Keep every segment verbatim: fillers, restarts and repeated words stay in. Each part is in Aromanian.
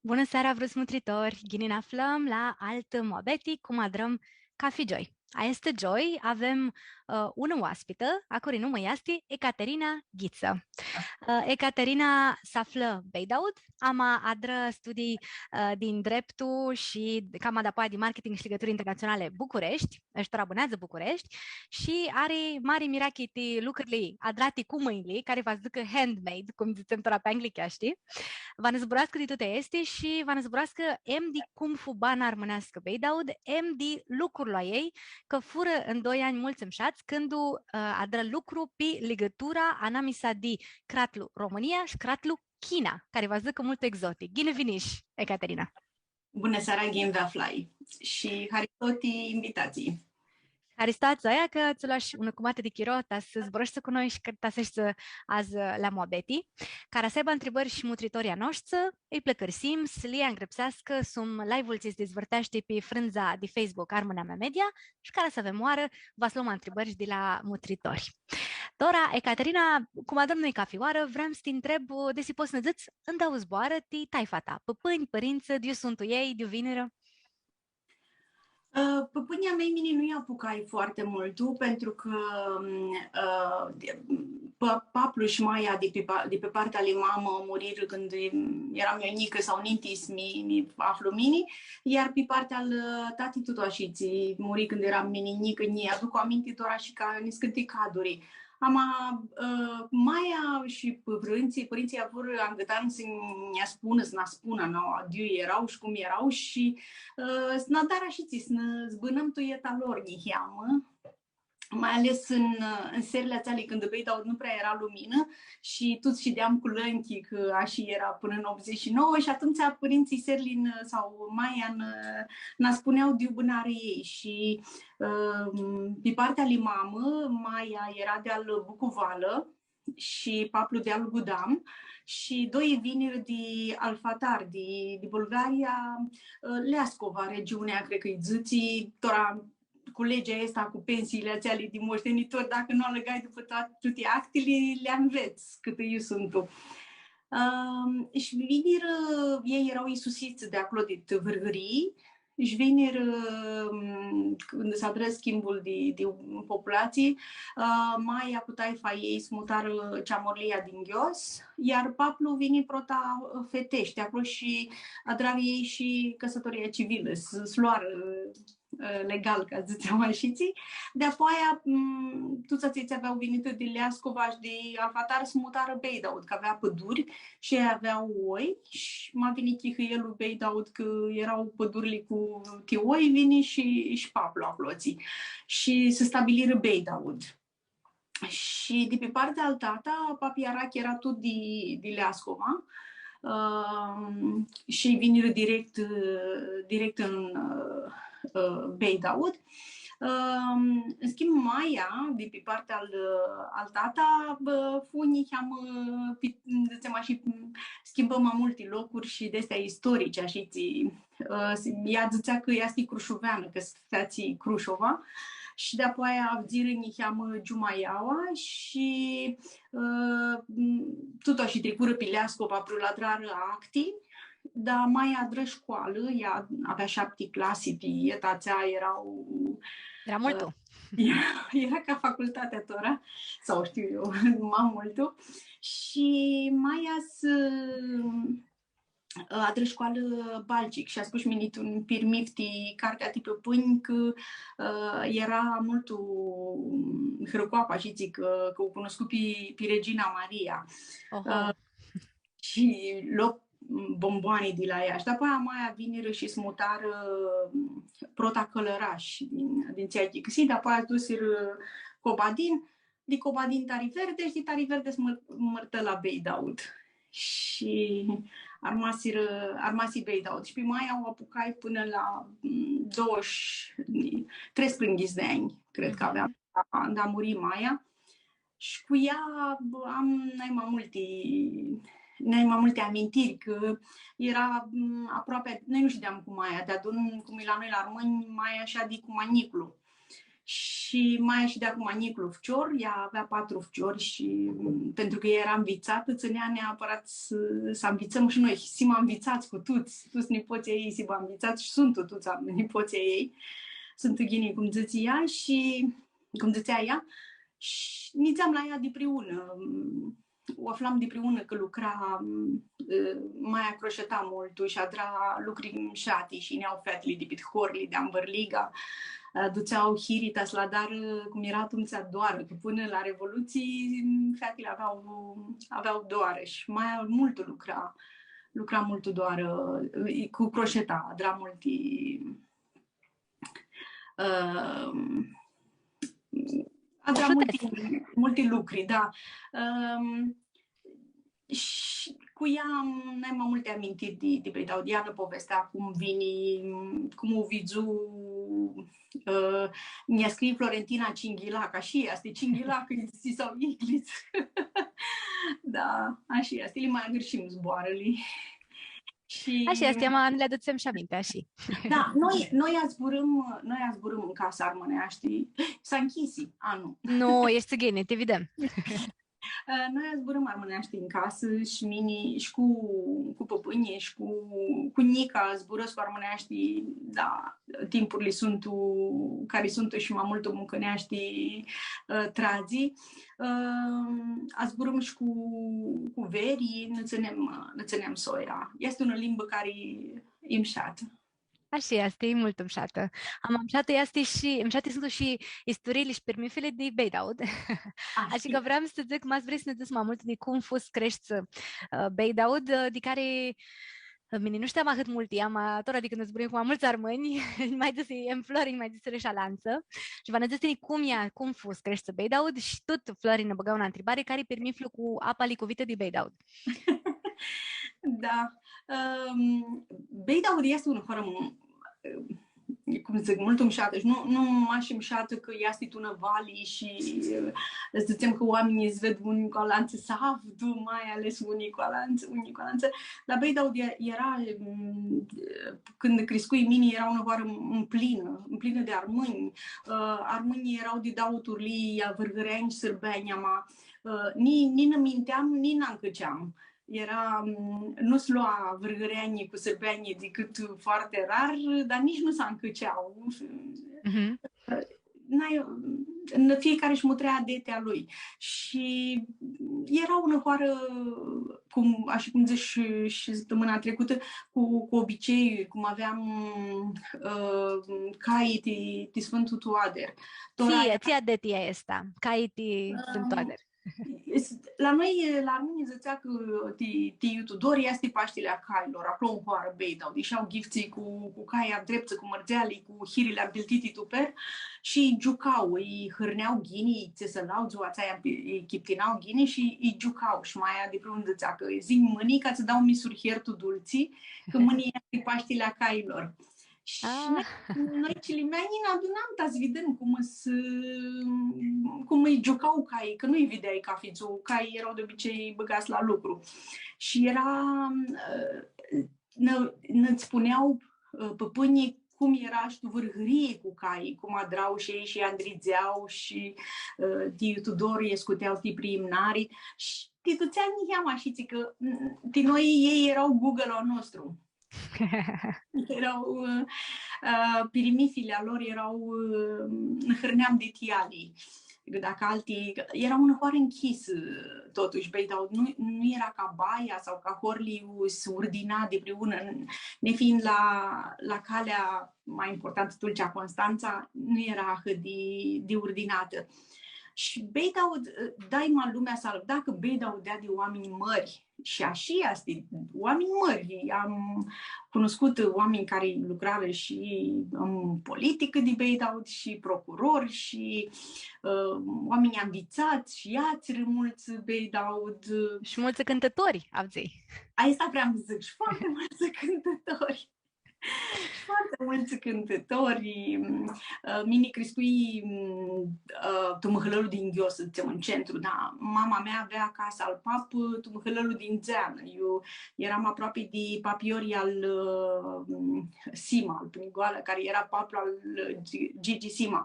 Bunã seara, vruts mutritori! Ghini nã aflãm la altã muabeti, cum adrãm cafi gioi. Aestã gioi avem, ã, unã oaspitã, a curi numã easti Ecaterina Ghitsã. Ã, Ecaterina s-aflã Beidaud, ama adrã studii, ã, di ndreptu shi cama dapoaia di marketing shi ligãturi internatsionali Bucureshti, tora bãneadzã Bucureshti, shi ari mari mirachi ti lucrurli adrati cu mãnjli, cari va s-dzãcã handmade, cum dzãtsem tora pi anglicheashti. Va nã zburascã di tuti aesti shi va nã zburascã em di cum fu bana armãneascã Beidaud, em di lucrul a ljei, cã furã tu doi anj multu mshats, cãndu, ã, adrã lucru pi ligãtura anamisa di cratlu Romãnia shi cratlu China, cari va s-dzãcã multu exotic. Ghini vinish, Ecaterina! Bunã seara, ghini vã aflai! Shi haristo ti invitatsii! Haristo a tsãia cã tsã loash unã cumatã di chiro ta s-zburãshti cu noi shi cã ta s-eshti adzã la muabeti. Cara s-aibã ntribãri shi mutritorlji a noshtsã, lji pãlãcãrsim s-li angrãpseascã sum live-ul tsi s-dizvãrteashti pi frãndza di Facebook Armãnamea Media shi cara s-avem oarã, va s-lom ntribãri di la mutritori. Tora, Ecaterina, cum adrãm noi cafi oarã, vream s-ti ntreb, desi pots s-nã dzãts, tu dauã zboarã, ti taifa ta, pãpãnj, pãrintsã, di iu suntu elj, di iu vinirã? Ã, pãpãnjlji a mei mini nu-lj apucai foarte multu, pentru cã, ã, di, pa-, paplu shi maia di pi pa-, di pi partea ali mamã murirã cãndu eram eu njicã sau ninti s-mi, mi aflu mini, iar pi partea al, ã, tati tut ashitsi, muri cãndu eram mini njicã, nji aduc aminti doar ashi ca niscãnti caduri. Ama, ã, maia shi pãrintsãlj, pãrintsãlj avurã angãtan s-nã spunã, s-nã spunã, nu, di iu eara shi cum eara shi, ã, s-nã adarã ashitsi, s-nã zbãnãm tu eta lor, niheamã. Mai ales în, în serile atsea cãndu Beidaud nu prea era lumină și tuts shideam cu lănchi, cã ashi era până în optzeci și nouă, și atumtsea pãrintsãlj searili n-, sau maia n-, nã spunea di iu bãnarã elj. Și, ã, pi partea ali mamã, maia era di al Bucuvalã shi paplu di al Gudam, shi doilji vinirã di Alfatar, di, di Bulgaria, ã, Leascova, regiunea, cred cã-lj dzãtsi, tora cu legea aestã, cu pensiile atseali di moștenitori, dacã nu alãgai dupã toate, tuti actili, li anvets cãtã iu suntu. Ãm, shi vinirã, elj eara isusits di aclo, di Vãrgãrii, shi vinirã, ãm, cãndu s-adrã schimbul di, di populatsii, ã, maia cu taifa a ljei s-mutarã Ceamurlia di nghios, iar paplu vini prota, ã, Feteshti, aclo shi adrarã elj shi cãsãtoria civilã, s-, s-loarã, ã, legal, ca s-dzãtsem ashitsi. Di-apoaia, m, tuts atselj tsi avea vinitã di Leascova shi di Alfatar s-mutarã Beidaud, cã avea pãduri shi elj avea oi shi ma vini chihãilu Beidaud, cã eara pãdurli cu ti oi, vini shi, shi paplu aclotsi. Shi s-stabilirã Beidaud. Shi di pi partea al tata, papi Arachi eara tut di, di Leascova, ãm, shi vinirã direct, ã, direct tu, ã, ã, Beidaud. Ãm, în schimb, maia, di pi partea al, al tata, bã, fu niheamã, pi-, dzãtsem ashi, schimbã ma multi locuri shi di aesti istorici, ashitsi, ã, s-, ea dzãtsea cã ea easti crușoveanã, cã s-featsi Crușova, shi di-apoaia avdzirã niheamã Giumaiaua shi, ã, m, tut ashi tricurã pi Leascova, prilu adrarã acti, dar maia adrã scoalã, ea avea shapti clasi, pi eta atsea eara, eara multu. Ã, eara, eara ca facultatea tora, sau shtiu eu, ma multu. Shi maia s-, adrã scoalã Balcic shi ascush mini tu un pirmith ti cartea ti pãpãnj, cã, ã, eara multu, ã, hãrãcoapã, shi dzãc cã, cã u cunuscu pi, pi Regina Maria. Oho. Ã, shi lo bomboani di la ea. Shi dapoaia maia vinirã shi s-mutarã, ã, prota Cãlãrash, din, din tsi achicãsii, dapoaia s-dusirã Cobadin, di Cobadin Tari Verde shi di Tari Verde s-mãr-, mãrtã la Beidaud. Shi armasirã, armasi Beidaud. Shi pi maia u apucai pãnã la, m, doauãdzãts, treisprãyinghits di anj, cred cã aveam, da, da muri maia. Shi cu ea am nai ma multi, nai ma multi amintiri, cã eara, m, aproapi, noi nu shideam cu maia, deadun, cum e la noi la armãnj, maia shadi cu ma njiclu. Shi maia shi di acum njiclu ficior, ea avea patru ficiori shi, m, pentru cã ea eara nvitsatã, tsãnea neapãrat s-, s-anvitsãm shi noi. Him anvitsats cu tuts, tuts nipotslji a ljei him anvitsats shi suntu tuts am-, nipotslji a ljei. Suntu ghini, cum dzãtsi ea, shi, cum dzãtsea ea, shi nidzeam la ea dipriunã. U aflam dipriunã cã lucra, m, maia crosheta multu shi adra lucri mshati shi yinea featili di pit horli di anvãrliga, adutsea hiri ta s-li adarã, cum eara atumtsea, doarã, cã pãnã la Revolutsii, m, featili avea, avea doarã shi maia multu lucra, lucra multu doarã, e, cu crosheta, adra multi, ãm, adra multi, multi lucri, da. Ãm, shi cu ea am nai ma multi amintiri di, di Beidaud. Ea nã povestea cum vini, cum u vidzu, ã, nj-scrii Florentina Cinghilac, ashi easti, Cinghilac, lji dzãtsi, sau Iglitz. Da, ashi easti, li ma agãrshim zboarãli. Shi ashi easti, ama li adutsem shi aminti, ashi. Da, noi, noi azburãm, noi azburãm în casa armãneascã. S-a închis, a, nu. Nu, eshti ghini, ti videm. Ã, noi azburãm armãneascã în casã shi mini, shi cu, cu pãpãnjlji, shi cu, cu Nica, zburãscu armãneascã, da, timpurli suntu, cari suntu shi ma multu mucãneashti, ã, tradzi. Ã, azburãm shi cu, cu verii, nã tsãnem, nã tsãnem soia. Easti unã limbã cari e mshatã. Ashi easti, e multu mshatã. Ama mshatã easti shi, mshati suntu shi istoriili shi pirmithili di Beidaud. Ashi cã vream s-dzãc, ma s-vrei s-nã dzãts ma multu di cum fu s-creshti, ã, Beidaud, ã, di cari, ã, mini nu shteam ahãt multi, ama tora di cãndu zburãm cu ma multsã armãnj, nj-ma dzãsi, em Florin, nj-ma dzãsirã shi alantsã. Shi va nã dzãts tini cum e, cum fu s-creshti Beidaud shi tut Florin nã bãgã unã ntribari, cari-i pirmithlu cu apa licuvitã di Beidaud? Da. Ãm, Beidaud easti unã hoarã, m-, cum dzãc, multu mshatã shi nu, nu mash mshatã cã easti tu unã vali shi, ã, dzãtsem cã oaminjlji s-ved unj cu alantsã, s-avdu, mai ales unj cu alantsã, unj cu alantsã. Dar Beidaud e-, eara, m, cãndu criscui mini, eara unã hoarã mplinã, mplinã di armãnj. Ã, armãnjlji eara di dauã turlii, vãrgãreanj shi sãrbeanj, ama, ã, ni, ni nã minteam, ni nã ncãceam. Eara, m, nu s-lua vãrgãreanjlji cu sãrbeanjlji dicãt foarte rar, dar nitsi nu s-ancãcea. Mhm. N-ai, n-, fiecare își mutrea adetea lui. Shi eara unã hoarã, cum, ashi cum dzãsh shi, shi sãptãmãna tricutã, cu, cu obiceiuri, cum aveam, ã, caii ti, ti Sfântul Toader. Tora... Tsi, tsi adeti e aestã? Caii ti Sfântul Toader. Ãm, la noi, la armãnj dzãtsea cã ti, Tiiu Tudor easti Pashtili a cailor, aclo tu hoarã Beidaud. Ishea ghiftsãlji cu, cu caia ndreptsã, cu mãrdzeali, cu hirili ampiltiti tu per shi giuca, lji hãrnea ghini, lji tsisãla, dzua atsea lji chiptina ghini shi lji giuca. Shi maia dipriunã dzãtsea cã, dzã, mãni ca tsã dau misurher tu dultsi, cã mãni easti Pashtili a cailor. Shi noi, noi, cilimeanjlji, nã adunam ta s-videm cum s-, cum lji giuca caii, cã nu-lji videai cafi dzuã, caii eara di obicei bãgats la lucru. Shi eara, ã, nã, nã spunea, ã, pãpãnjlji cum eara shi tu vãrgãrii cu caii, cum adra shi elj shi andridzea shi, ã, Tiiu Tudor lji scutea ti priimnari. Shi ti dutsea niheamã shi tsi cã, m, ti noi elj eara Google-ul a nostru. Eara, ã, ã, pirimithili a lor eara, ã, nã hãrneam di ti eali. Dacã alti, eara unã hoarã nchisã, totushi, Beidaud, nu, nu eara ca baia sau ca horliu s-urdina dipriunã, nefiind la, la calea ma importantã, Tulcea Constantsa, nu eara ahãt di, di urdinatã. Shi Beidaud, daima lumea s-alãvda cã Beidaud eara di oaminj mãri. Shi ashi easti, oaminj mãri. Am cunuscutã oaminj cari lucrarã shi tu politicã di Beidaud, shi procurori, shi, ã, oaminj anvitsats, shi atsirã multsã Beidaud. Shi multsã cãntãtori, avdzãi. Aestã vream s-dzãc, shi foarte multsã cãntãtori. Foarte multsã cãntãtori. Ã, mini criscui, ã, tu mãhãlãlu di nghios, dzãtsem, tu centru, da. Mama mea avea casa al pap, ã, tu mãhãlãlu di ndzeanã. Eu eram aproapi di papiorlji al, ã, Sima, al Pinigoalã, cari era paplu al, ã, Gi-, Gigi Sima.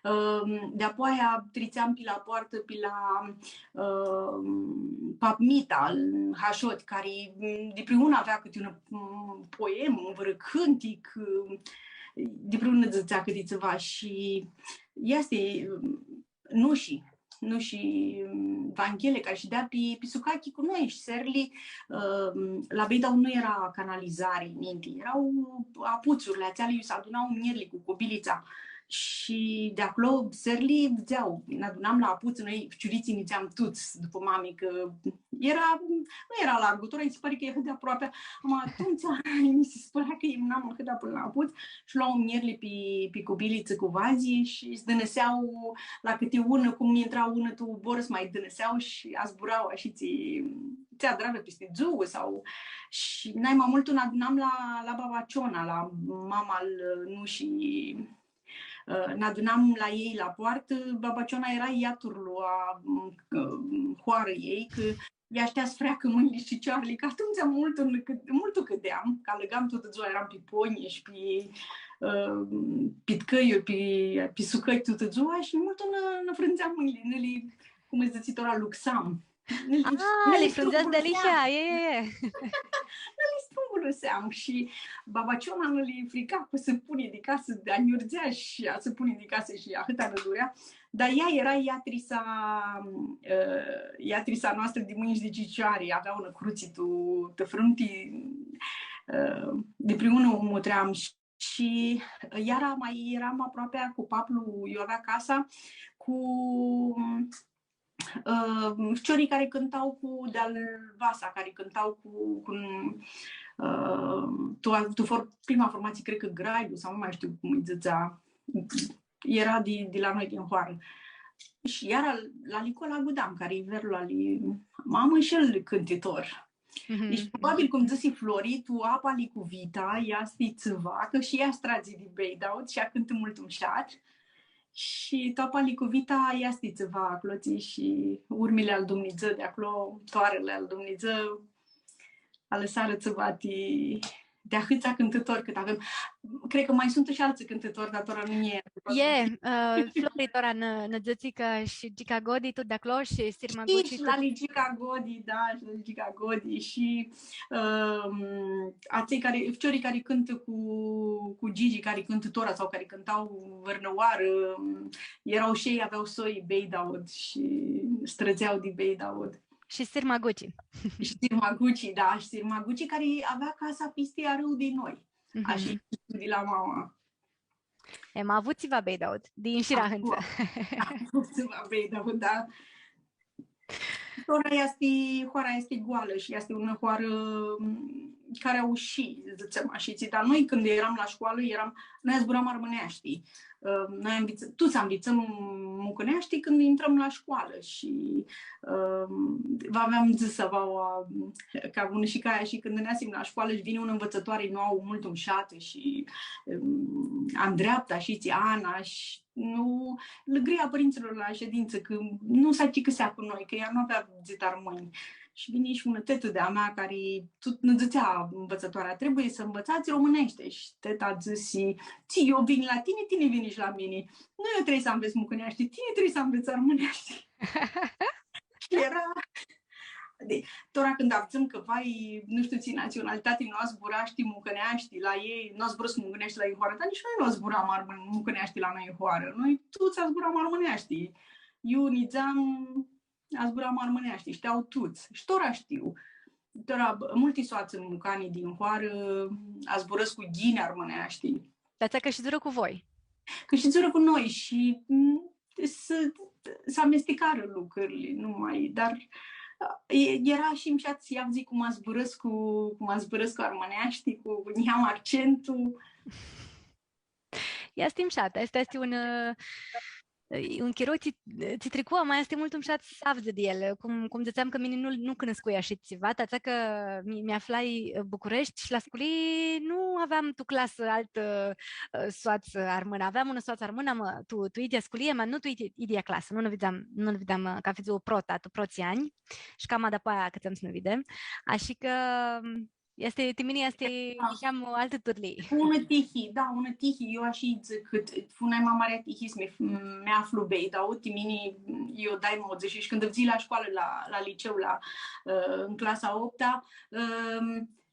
Ã, di-apoaia tritseam pi la poartã, pi la, ã, pap Mita, al Hashot, cari, ã, dipriunã avea cãti un, ã, poem, vãrã cãntic, ã, dipriunã dzãtsea cãti tsiva shi easti, ã, Nushi, Nushi, ã, Vanghele, cari shidea pi, pi sucachi cu noi shi serli, ã, la Beidaud nu era canalizari ninti, eara aputsurli atseali, iu s-aduna muljerli cu cubilitsa. Shi di aclo, serli, vidzea, nã adunam la aputs, noi, ficiuritslji, nidzeam tuts dupã mami, cã era, nu era largu, tora nji si pari cã e ahãt di aproapea. Ama atumtsea nji si pãrea cã imnam ahãt di pãnã la aputs shi luam muljerli pi, pi cubilitsã cu vazi shi s-dãnãsea la cãti unã, cum intra unã tu ubor, s-ma dãnãsea shi azbura shi tsi, tsi adrarã pisti dzuã sau, shi nai ma multu nã adunam la, la Baba Ciona, la mama al, nu, shi Ã, nã adunam la elj la poartã, Baba Ciona era iaturlu a, m, ã, hoarãljei, cã ea shtea s-freacã mãnjli shi cioarli, cã atumtsea multu, multu cãdeam, cã alãgam tutã dzua, eram pi ponj shi pi, ã, pi tcãljuri, pi, pi sucãchi tutã dzua shi multu nã, nã frãndzeam mãnjli, nã li, cum dzãts tora, luxam. Ah, li frãndzeats dealihea, e, e, e. Nã li strunguluseam shi Baba Ciona nã li frica cu sãpuni di casã, di anjurdzea shi a sãpuni di casã shi ahãta nã durea. Dar ea era iatrisa, ã, iatrisa noastrã di mãnj shi di cicioari, avea unã crutsi tu, tu frãmti, ã, dipriunã u mutream shi Shi iara ma eram aproapea cu paplu, iu avea casa, cu, ã, ficiorlji cari cãnta cu, di-al Vasa, cari cãnta cu, cu, ã, tu, tu for-, prima formatsii, cred cã Grailu, sau nu mai shtiu cum lji dzãtsea, era di, di la noi, din hoarã. Shi iara la Nicola Gudam, cari e verlu ali mamã shi el cãntitor. Mhm. Deci, probabil, cum dzãsi Flori, tu apa ali cu vita, easti tsiva, cã shi ea s-tradzi di Beidaud shi ea cãntã multu mushat. Shi tu apa ali cu vita, easti tsiva aclo, tsi, shi urmili al Dumnidzã di aclo, toarãli al Dumnidzã, alãsarã tsiva ti, di ahãtsea cãntãtori cãt avem. Cred cã ma suntu shi altsã cãntãtori, dar tora nu e. E, ã, Flori tora nã, nã dzãtsi cã shi Gica Godi, tut di aclo, shi Sirma Guci, shi la tut. Gica Godi, da, shi la Gica Godi, shi, ãm, atselj cari, ficiorlji cari cãntã cu, cu Gigi, cari cãntã tora sau cari cãnta vãrnãoarã, ãm, eara shi elj, avea soi Beidaud shi s-trãdzea di Beidaud. Shi Sirma Guci. Shi Sirma Guci, da, shi Sirma Guci, cari avea casa pisti arãu di noi. Mhm. Ashi, di la mama. E, ma avut tsiva Beidaud, di inshira ahãntsã. Avut tsiva Beidaud, da. Tora easti, hoara easti goalã shi easti unã hoarã, m, cari aushi, dzãtsem ashi, tsi, dar noi cãndu eram la scoalã, eram, noi zburam armãneashti. Ã, noi anvits-, tuts anvitsãm mucãneashti cãndu intrãm la scoalã shi, ã, v-aveam dzãsã, va, cã avum shi caia shi cãndu neasim la scoalã shi vini unã nvitsãtoari noauã, multu mushatã shi, ã, andreaptã shi tsi, Ana, shi nu, lã gria pãrintsãlor la shedintsã cã nu s-achicãsea cu noi, cã ea nu avea dzãtsi armãnj. Shi vini shi unã tetã di-a mea cari tut nã dzãtsea nvitsãtoarea, „Trebuie să învățați românește.” Shi teta dzãsi, „Tsi, eu vin la tini, tini vini shi la mini. Nu eu trebuie s-anvets mucãneashti, tini trebuie s-anvets armãneashti.” Shi eara, di, tora cãndu avdzãm cã, vai, nu shtiu tsi natsionalitati nu zburashti mucãneashti la elj, nu zburãscu mucãneashti la elj hoarã, dar nitsi noi nu zburam armãn-, mucãneashti la noi hoarã. Noi tuts zburam armãneashti. Eu nidzeam, zburam armãneashti, shtea tuts. Shi tora shtiu. Tora, b-, multi soatsã mucani din hoarã, zburãscu ghini armãneashti. Dar tsi cã shidzurã cu voi. Cã shidzurã cu noi shi, m, s-, s-amesticarã lucrurli, nu mai, dar, e, eara shi mushat s-avdz cum zburãscu, cum zburãscu armãneashti, cu, cu niheamã accentul. Easti mushat, aestã easti un, ã, un chiro tsi, tsi tricu, ama easti multu mushat s-avdzã di el. Cum, cum dzãtseam cã mini nu, nu cunuscui ashi tsiva, ti atsea cã mi, mi aflai, ã, Bucureshti shi la sculii nu aveam tu clasã altã, ã, soatsã armãnã. Aveam unã soatsã armãnã, ma tu, tu idyea sculii, ma nu tu idyea, idyea clasã. Nu nã videam, nu nã videam, ã, cathi dzuã prota, tu protslji anj. Shi cama dapoaia acãtsãm s-nã videm. Ashi cã, Easti, ti mini easti, niheam altã turlii. Unã tihi, da, unã tihi, eu ashi dzãc, cã fu nai ma marea tihi s-mi, mi aflu Beidaud, ti mini, eu daima u dzãsh, shi cãndu avdzãi la scoalã, la, la liceu, la, ã, tu clasa a opta, ã,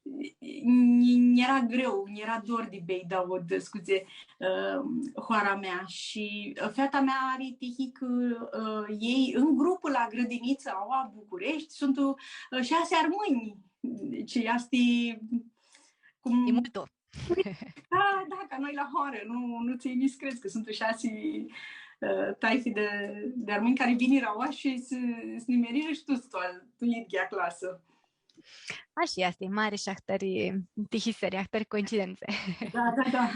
nj-, nj-eara greu, nj-eara dor di Beidaud, scuze, ã, hoara mea. Shi, ã, feata mea ari tihi cã, ã, elj, tu grupul la grãdinitsã, aua, Bucureshti, suntu, ã, shasi armãnj. Deci, easti cum... E multu. Da, da, ca noi la hoarã, nu, nu tsã yini s-credz cã suntu shasi, ã, taifi di, di armãnj cari vinirã aua shi s-, s-nimerirã shi tu, tu, tu idyea clasã. Ashi easti, mari shi ahtãri tihisiri, ahtãri coincidentsi. Da, da, da.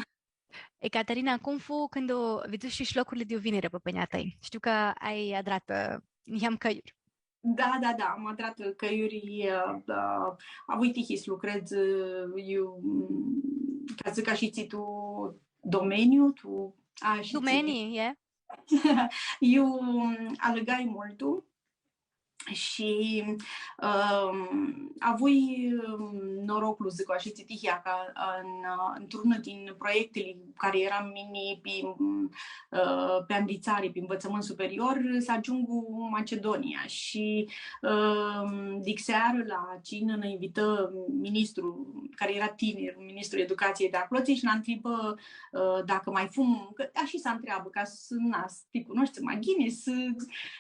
Ecaterina, cum fu cãndu vidzushi shi locurli di iu vinirã pãpãnjlji a tãi? Shtiu cã ai adratã, ã, niheam cãljuri. Da, da, da, am adratã cãljuri, ã, ã, avui tihi s-lucredz, ã, eu, m, ca s-dzãc ashi, tsi tu domeniu, tu, a, shi tsi... Domenii, e? Eu, m, alãgai multu shi, ã, avui, ã, noroclu, dzãc ashi, tsi tihea ca, ã, tu, ã, tu unã di proiectili cari earam mini pi, ã, pi anvitsari, pi nvitsãmãntu superior, s-agiungu tu Machidunia. Shi, ã, di searã la cinã nã invitã ministru, cari eara tinir, ministrul educației di aclotsi, shi nã ntribã, ã, dacã ma fum, cã ashi s-ntreabã, ca s-, na, s-ti cunoshti ma ghini, s-,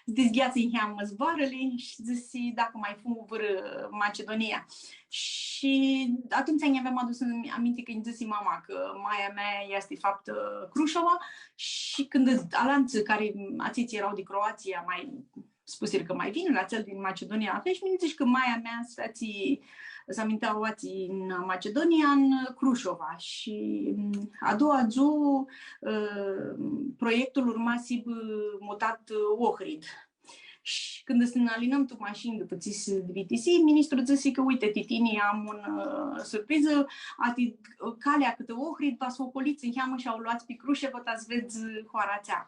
s-dizgheatsã niheamã zboarãli, shi dzãsi dacã ma fum vãrã Machidunia. Shi atumtsea nj-aveam adusã aminti cã nj-dzãsi mama cã maia mea easti faptã Crushova shi cãndu alantsã cari, atselj tsi eara di Croatsia, ma spusirã cã ma vinirã, atsel di Machidunia, la fel, shi mi dzãsh cã maia mea s-featsi, s-aminta aoatsi tu Machidunia, tu Crushova. Shi, m, a doua dzuã, ã, proiectul urma s-hibã mutat, ã, Ohrid. Shi cãndu s-nã alinãm tu mashinã, dupã tsi s-bitisi, ministrul dzãsi cã, „Uite, ti tini am un, ã, surprizã, ati, calea cãtã Ohrid, va s-u ocolits niheamã shi u loats pi Crushova, ta s-vedz hoara atsea.”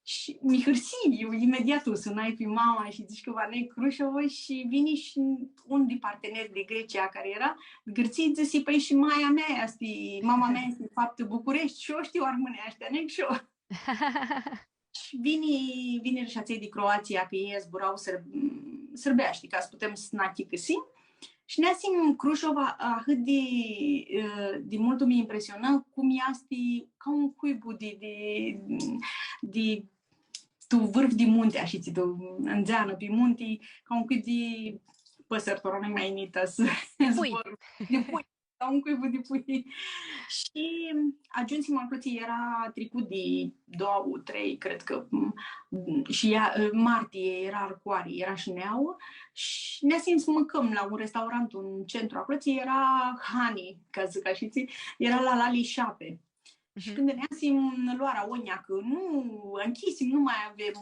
Shi mi hãrsii, eu imediat u sunai pi mama shi dzãsh cã va neg Crushova shi vini shi un di parteneri di Grecia cari eara, Gãrtsii, dzãsi, „Pãi shi maia mea easti, mama mea easti faptã Bucureshti shi eu shtiu armãneashti, neg shi eu.” Shi vini, vinirã shi atselj di Croatsia, cã elj zbura sãr-, sãrbeashti, ca s-putem s-nã achicãsim. Shi neasim Crushova, ahãt di, ã, di multu mi impresionã cum easti ca un cuibu di, di, di tu vãrf di munti, ashitsi, tu, ndzeanã pi munti, ca un cuib di pãsãri, tora nu-nj ma yini s-, di pui. Zbor, di pui. Ca un cuibu di pui. Shi agiumsim aclotsi, eara tricut di doauã, trei, cred cã, m, shi ea, martie, eara arcoari, eara shi neauã. Shi neasim s-mãcãm la un restaurant, un centru aclotsi, eara hani, ca s-dzãc ashitsi, eara la Lali Shape. Shi cãndu neasim, nã loarã agonja cã nu, nchisim, nu ma avem,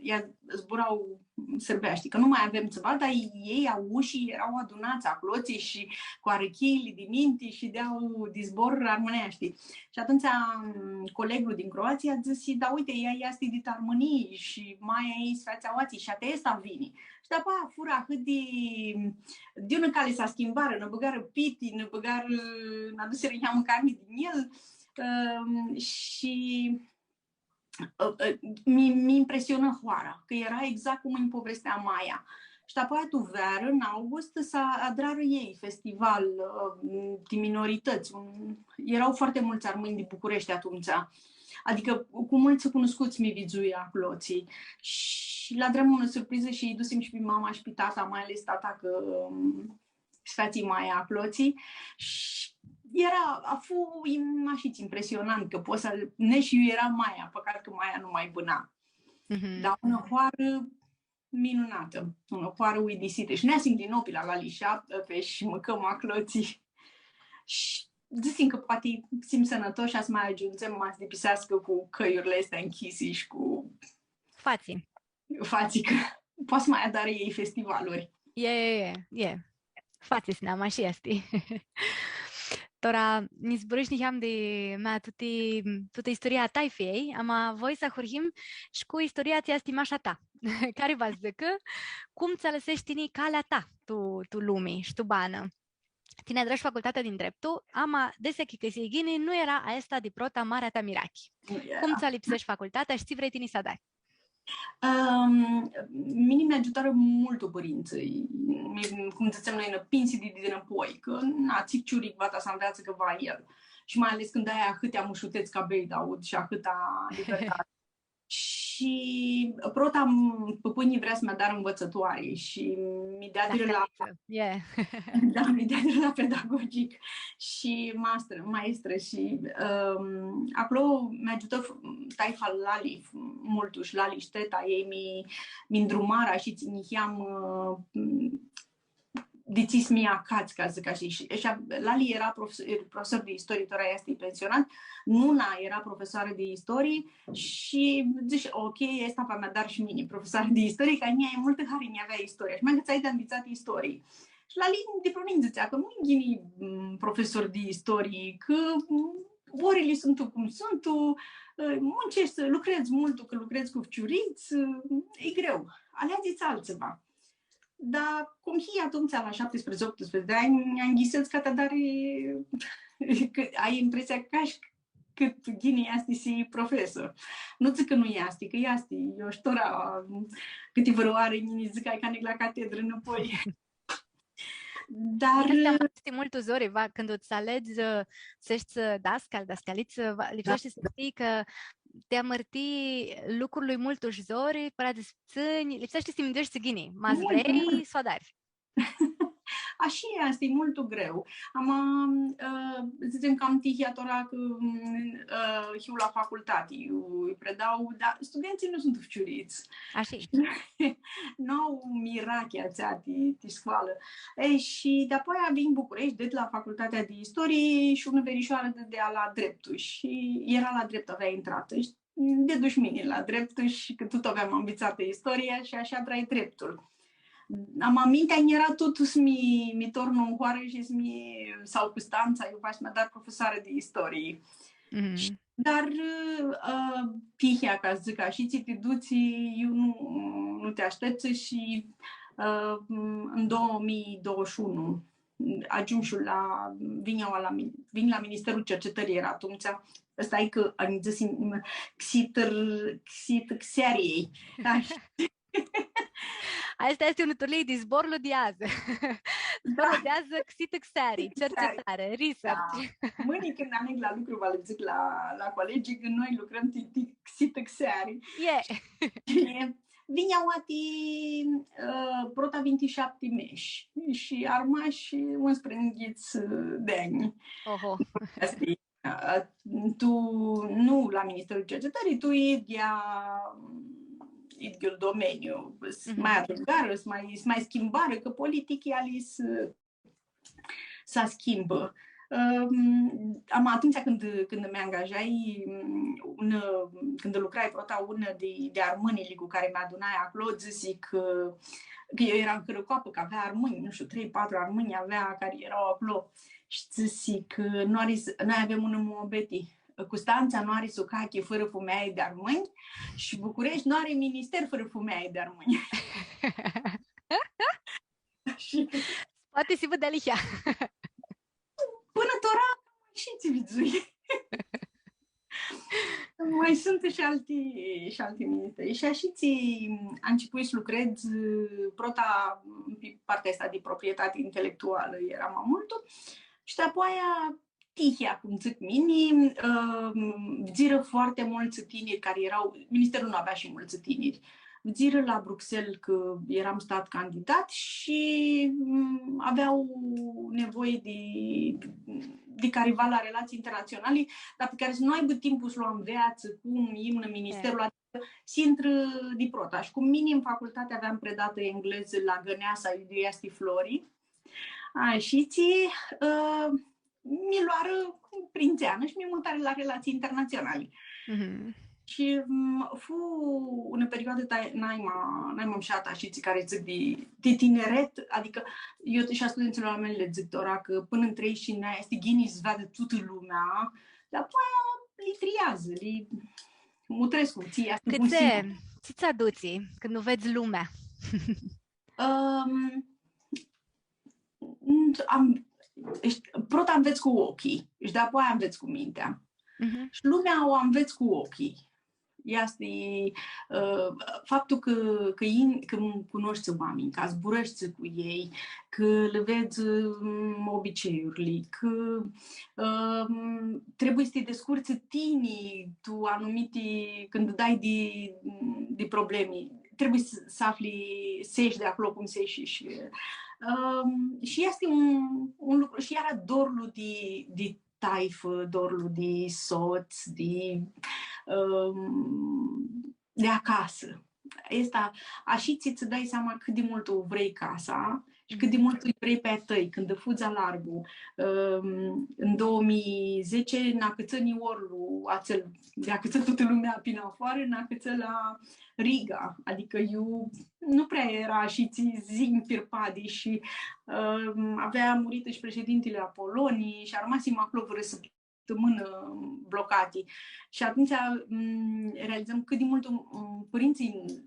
ea zbura sãrbeashti, cã nu ma avem tsiva, dar elj aushi eara adunats aclotsi shi cu arãchiili di minti shi dea di zbor armãneashti. Shi atumtsea, m, coleglu din Croatsia dzãsi, „Da, uite, ea easti dit Armãnii shi maia ei s-featsi aoatsi shi ata easti vini.” Shi dapoaia furã ahãt di, di unã cali s-schimbarã, nã bãgarã piti, nã bãgarã, nã adusirã niheamã carni di njel, ãm, shi, ã, ã, mi, mi impresionã hoara, cã eara exact cum nji povestea maia. Shi dapoaia tu vearã, în august, s-adrarã elj festival, ã, di minoritãts. Un, eara foarte multsã armãnj di Bucureshti atumtsea. Adicã cu multsã cunuscuts mi vidzui aclotsi. Shi lã adrãm unã surprizã shi lj-dusim shi pi mama shi pi tata, mai ales tata, cã, ãm, s-featsi maia aclotsi. Shi eara, a, fu im-, ashitsi impresionant cã pots s-, neshi iu eara maia, pãcat cã maia nu ma bãna. Mhm. Dar unã hoarã minunatã, unã hoarã uidisitã. Shi neasim din nou pi la Lali Shape shi mãcãm aclotsi. Shi dzãsim cã poati s-him sãnãtoshi, s-ma agiundzem, ma s-dipiseascã cu cãljurli aesti nchisi shi cu fatsi. Fatsi cã poati s-ma adarã elj festivaluri. E, e, e, e. Fatsi s-neam, ashi easti. Tora, nã zburãsh niheam di mea tuti, tutã istoria a taifiljei, ama voi s-ahurhim shi cu istoria tsi easti mash a ta. Cari va dzãcã, cum tsã alãsesh tini calea ta tu, tu lumi shi tu banã. Tini adrash facultatea di ndreptu, ama desi achicãsii ghini, nu eara aestã di prota marea ta mirachi. Nu eara. Cum tsã alãsesh facultatea shi tsi vrei tini s-adari? Ãm, mini mi agiutarã multu pãrintsãlj. Mi, cum dzãtsem noi, nã pinsi di, di dinãpoi, cã, na, tsi ficiuric va ta s-anveatsã cã va el. Shi mai ales cãndu ai ahãtea mushutets ca Beidaud shi ahãtã libertati. Shi prota, m-, pãpãnjlji vrea s-mi adarã nvãtsãtoari shi mi deadirã la Dascalitsã, e. Da, mi deadirã la pedagogic shi mastrã, maestrã shi, ãm, aclo mi agiutã f-, taifa lali f-, multu shi lali shi teta a ljei mi, mi ndrumarã shi tsi niheam, ã, di tsi s-mi acats, ca s-dzãc ashi. Shi, shi a-, lali eara profes-, profesor di istorii, tora easti pensionat, nuna eara profesoarã di istorii shi dzãsh, ok, aestã va mi adar shi mini, profesoarã di istorii, cã a njia multã hari nj-avea istoria. Shi mi-anvitsai di anvitsat istorii. Shi lali, di prunã, nj-dzãtsea cã nu-i ghini, m, profesor di istorii, cã, m, orili suntu cum suntu, ã, munceshti, lucredz multu, cã lucredz cu ficiurits, ã, e greu. Aleadzi-ts altsiva. Dar cum hii atumtsea la shaptisprãdzatsi, optsprãdzatsi di anj, anghisedz ca ta dari, cã ai impresia cã ashi cãt ghini easti s-hii profesor. Nu dzãc cã nu easti, cã easti. Eu shi tora, cãti vãrãoarã nj-dzãc, hai ca neg la catedrã nãpoi. Dar easti multu zori, va, cãndu tsã aledz, ã, s-eshti, ã, dascal, dascalitsã, va, lipseashti s-shtii cã ti amãrtii lucrul e multu zori, pãradz s-tsãnj, lipseashti s-ti mindueshti ghini, ma s-vrei, s-u adari. Ashi easti, e multu greu. Ama, ã, dzãtsem cã am tihea tora cã, ã, hiu la facultati, eu predau, dar studentsãlj nu suntu ficiurits. Ashi. Nu au mirachea atsea ti, ti scoalã. E, shi di-apoia vin Bucureshti, ded la Facultatea di Istorii shi unã verișoarã dãdea la dreptu shi eara la dreptu, avea intratã. Shi dedu shi mini la dreptu shi cã tut aveam anvitsatã istoria shi ashi adrai dreptul. Ama mintea nj-eara tut s-mi, mi tornu tu hoarã shi s-mi, sau Custantsa, iu va s-mi adar profesoarã di istorii. Mhm. Dar, ã, tihea, ca s-dzãc ashi, tsi ti dutsi, iu nu, nu ti ashteptsã shi, ã, tu doauã mii douăzeci și unu, agiumshu la, vin eu la, min-, vin la Ministerul Cercetării, eara atumtsea, aestã e cã am dzãs, m, xitãr-, xitãxeariljei. Ashi. Aestã easti unã turlii di zborlu di adzã. Zborlu di adzã, xitãxeari, cercetare, research. Da. Mãni cãndu neg la lucru, va lã dzãc la, la colegii, cã noi lucrãm ti, ti xitãxeari. E. Shi vin eu ti, ã, prota vãrã shapti mesh shi armash unsprãyinghits di anj. Oho. Aestã e, ã, tu, nu la Ministerul Cercetării, tu idyea, idyiul domeniu. S-, mhm, ma alãngarã, s-ma, s-ma schimbarã, cã politiclji ali s-, s-schimbã. Ãm, ama atumtsea cãndu, cãndu mi angajai, m, unã, cãndu lucrai prota, unã di, di armãnjlji cu cari mi adunai aclo, dzãsi cã, cã eu eram hãrãcoapã, cã avea armãnj, nu shtiu, trei, patru armãnj avea cari eara aclo. Shi dzãsi cã nu ari s-, noi avem unã muabeti. Custantsa nu ari sucachi fãrã fumealji di armãnj shi Bucureshti nu ari minister fãrã fumealji di armãnj. Shi poati s-hibã dealihea. Pãnã tora, shi tsi vidzui. Ma suntu shi alti, shi alti ministeri. Shi ashi tsi, am început s-lucredz, prota, pi partea aestã di proprietati intelectualã eara ma multu. Shi dapoaia tihea, cum dzãc mini, ãm, vidzirã foarte multsã tiniri cari eara, ministerul nu avea shi multsã tiniri. Vidzirã la Bruxelles cã eram stat candidat shi, ãm, avea nevoie di, di cariva la relații internaționale, dar pe care să nu aibă timpul să-l anveatsã cum imnã ministerul, e, adicã s-intrã di prota. Shi cum mini tu facultati aveam predatã englezã la Gãneasa, iu easti Flori, a, shi tsi, ã, mi loarã prindzeanã shi mi mutarã la relații internaționale. Mhm. Shi, mm, fu unã perioadã ta-, naima, naima mshatã, shi tsi cari dzãc di, di tineret, adicã eu shi a studentsãlor a mei lã dzãc tora cã pãnã tu treizeci shi cinci di anj easti ghini s-veadã tutã lumea, dar apoia li triazã, li mutrescu, tsi easti bun. Cãtse, tsi tsã adutsi cãndu vedz lumea? Ãm, am, shtii, prota anvets cu ocljii shi dapoaia anvets cu mintea. Mhm. Shi lumea u anvets cu ocljii. Easti, ã, faptul cã, cã in-, cã cunoshti oaminj, cã zburãshti cu elj, cã lã vedz, ãm, obiceiurli, cã, ãm, trebuie s-ti descurci tini tu anumiti, cãndu dai di, di problemi. Trebuie s-, s-afli, s-eshi di aclo cum s-eshi shi, ãm, shi easti un, un lucru, shi iara dorlu di, di taifã, dorlu di sots, di, ãm, di acasã. Aestã, ashi tsi, tsã dai seama cãt di multu u vrei casa shi cãt di multu u vrei pi a tãi, cãndu fudz alargu. Ãm, în două mii zece, nã acãtsã niorlu atsel, di acãtsã tutã lumea pi nafoarã, nã acãtsã la Riga, adicã eu nu prea eara shi tsi zi ãn pirpadi shi, ãm, avea muritã shi președintele a Poloniei shi armasim aclo vãrã sãptãmãnã blocati. Shi atumtsea, ãm, realizãm cãt di multu, ãm, pãrintsãlj,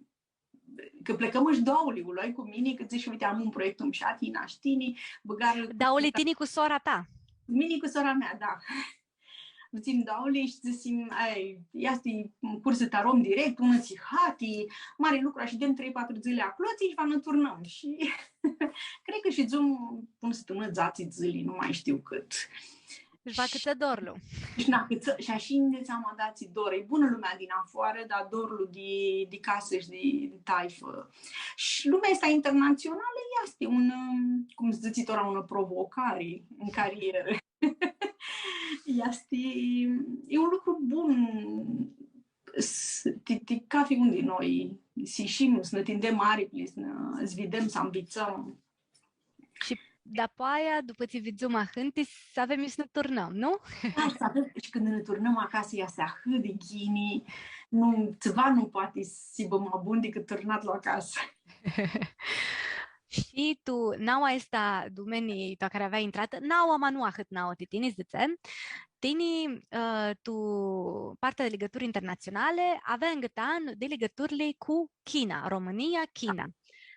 cã plecãm shi dauli, u loai cu mini, cã dzãsh, uite, am un proiectu mushat, ina shi tini, bãgarã... Dauli tini cu sora ta? Mini cu sora mea, da. Dzãsim dauli shi dzãsim, ai, easti cursã ta rom direct, unã sihati, mari lucru, ashidem trei, patru dzãli aclo, tsi shi va nã turnãm. Shi cred cã shidzum unã sãptãmãnã, dzatsi dzãli, nu mai shtiu cãt. Shi va cãtã dorlu. Shi nã cãtã, shi ashi nã dzãtseam, da, tsi dor, e bunã lumea di nafoarã, dar dorlu di, di casã shi di, di taifã. Shi lumea aestã internatsionalã easti un, cum s-dzãtsi tora, unã provocari tu carierã. Easti, e un lucru bun s-, ti, ti, cathi un di noi, s-ishim, s-nã tindem aripli, s-nã, s-videm, s-anvitsãm. Shi dapoaia, dupã tsi vidzum ahãnti, s-avem iu s-nã turnãm, nu? Da, s-avem, shi cãndu nã turnãm acasã, easti ahãt di ghini, nu, tsiva nu poati s-hibã ma bun dicãt turnatlu acasã. Shi tu naua aestã dumenii tu cari aveai intratã, naua, ma nu ahãt naua ti tini, dzãtsem, tini, ã, tu partea di ligãturi internatsionali, aveai ngãtan di ligãturli cu China, Romãnia, China.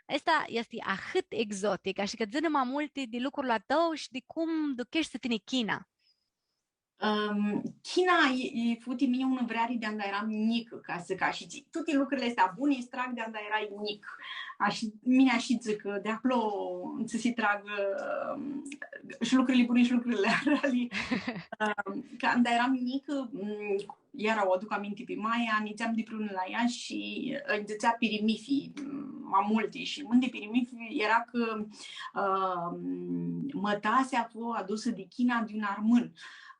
Aestã easti ahãt exotic, ashi cã dzã-nã ma multi di lucrul a tãu shi di cum ducheshti tini China. Ãm, China e, e, fu ti mini unã vreari di anda eram njicã, ca s-dzãc ashi. Tuti lucrili aesti buni s-trag di anda erai njic. Ashi, mini ashi dzãc, cã di aclo tsã si trag, ãm, shi lucrili buni shi lucrili arali. Ãm, cã anda eram njicã, ãm, iara u aduc aminti pi maia, nidzeam dipriunã la ea shi, ã, nji dzãtsea pirimithi, ãm, ma multi. Shi mãn di pirimithi eara cã, ãm, mãtasea fu adusã di China di un armãn.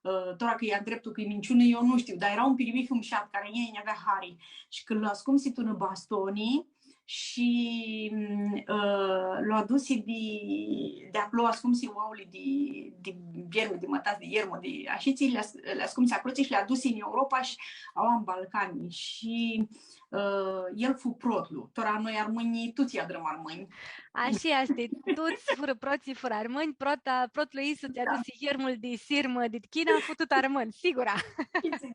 Ã, tora cã e ndreptu, cã e minciunã, eu nu shtiu, dar eara un pirimith mushat, cari a njia nj-avea hari. Shi cã lu ascumsi tu nã bastoni shi, ãm, ã, lu adusi di, di aclo, ascumsi oauli di, di viermi, di mãtas di iermã, di ashitsi, li as-, li ascumsi aclo shi li adusi tu Europa shi aua tu Balcani. Shi, ã, el fu protlu. Tora noi armãnjlji, tuts adrãm armãnj. Ashi easti, tuts furã protslji, furã armãnj, prota, protlu isu tsi adusi iermul di sirmã di China, fu tut armãn, sigura.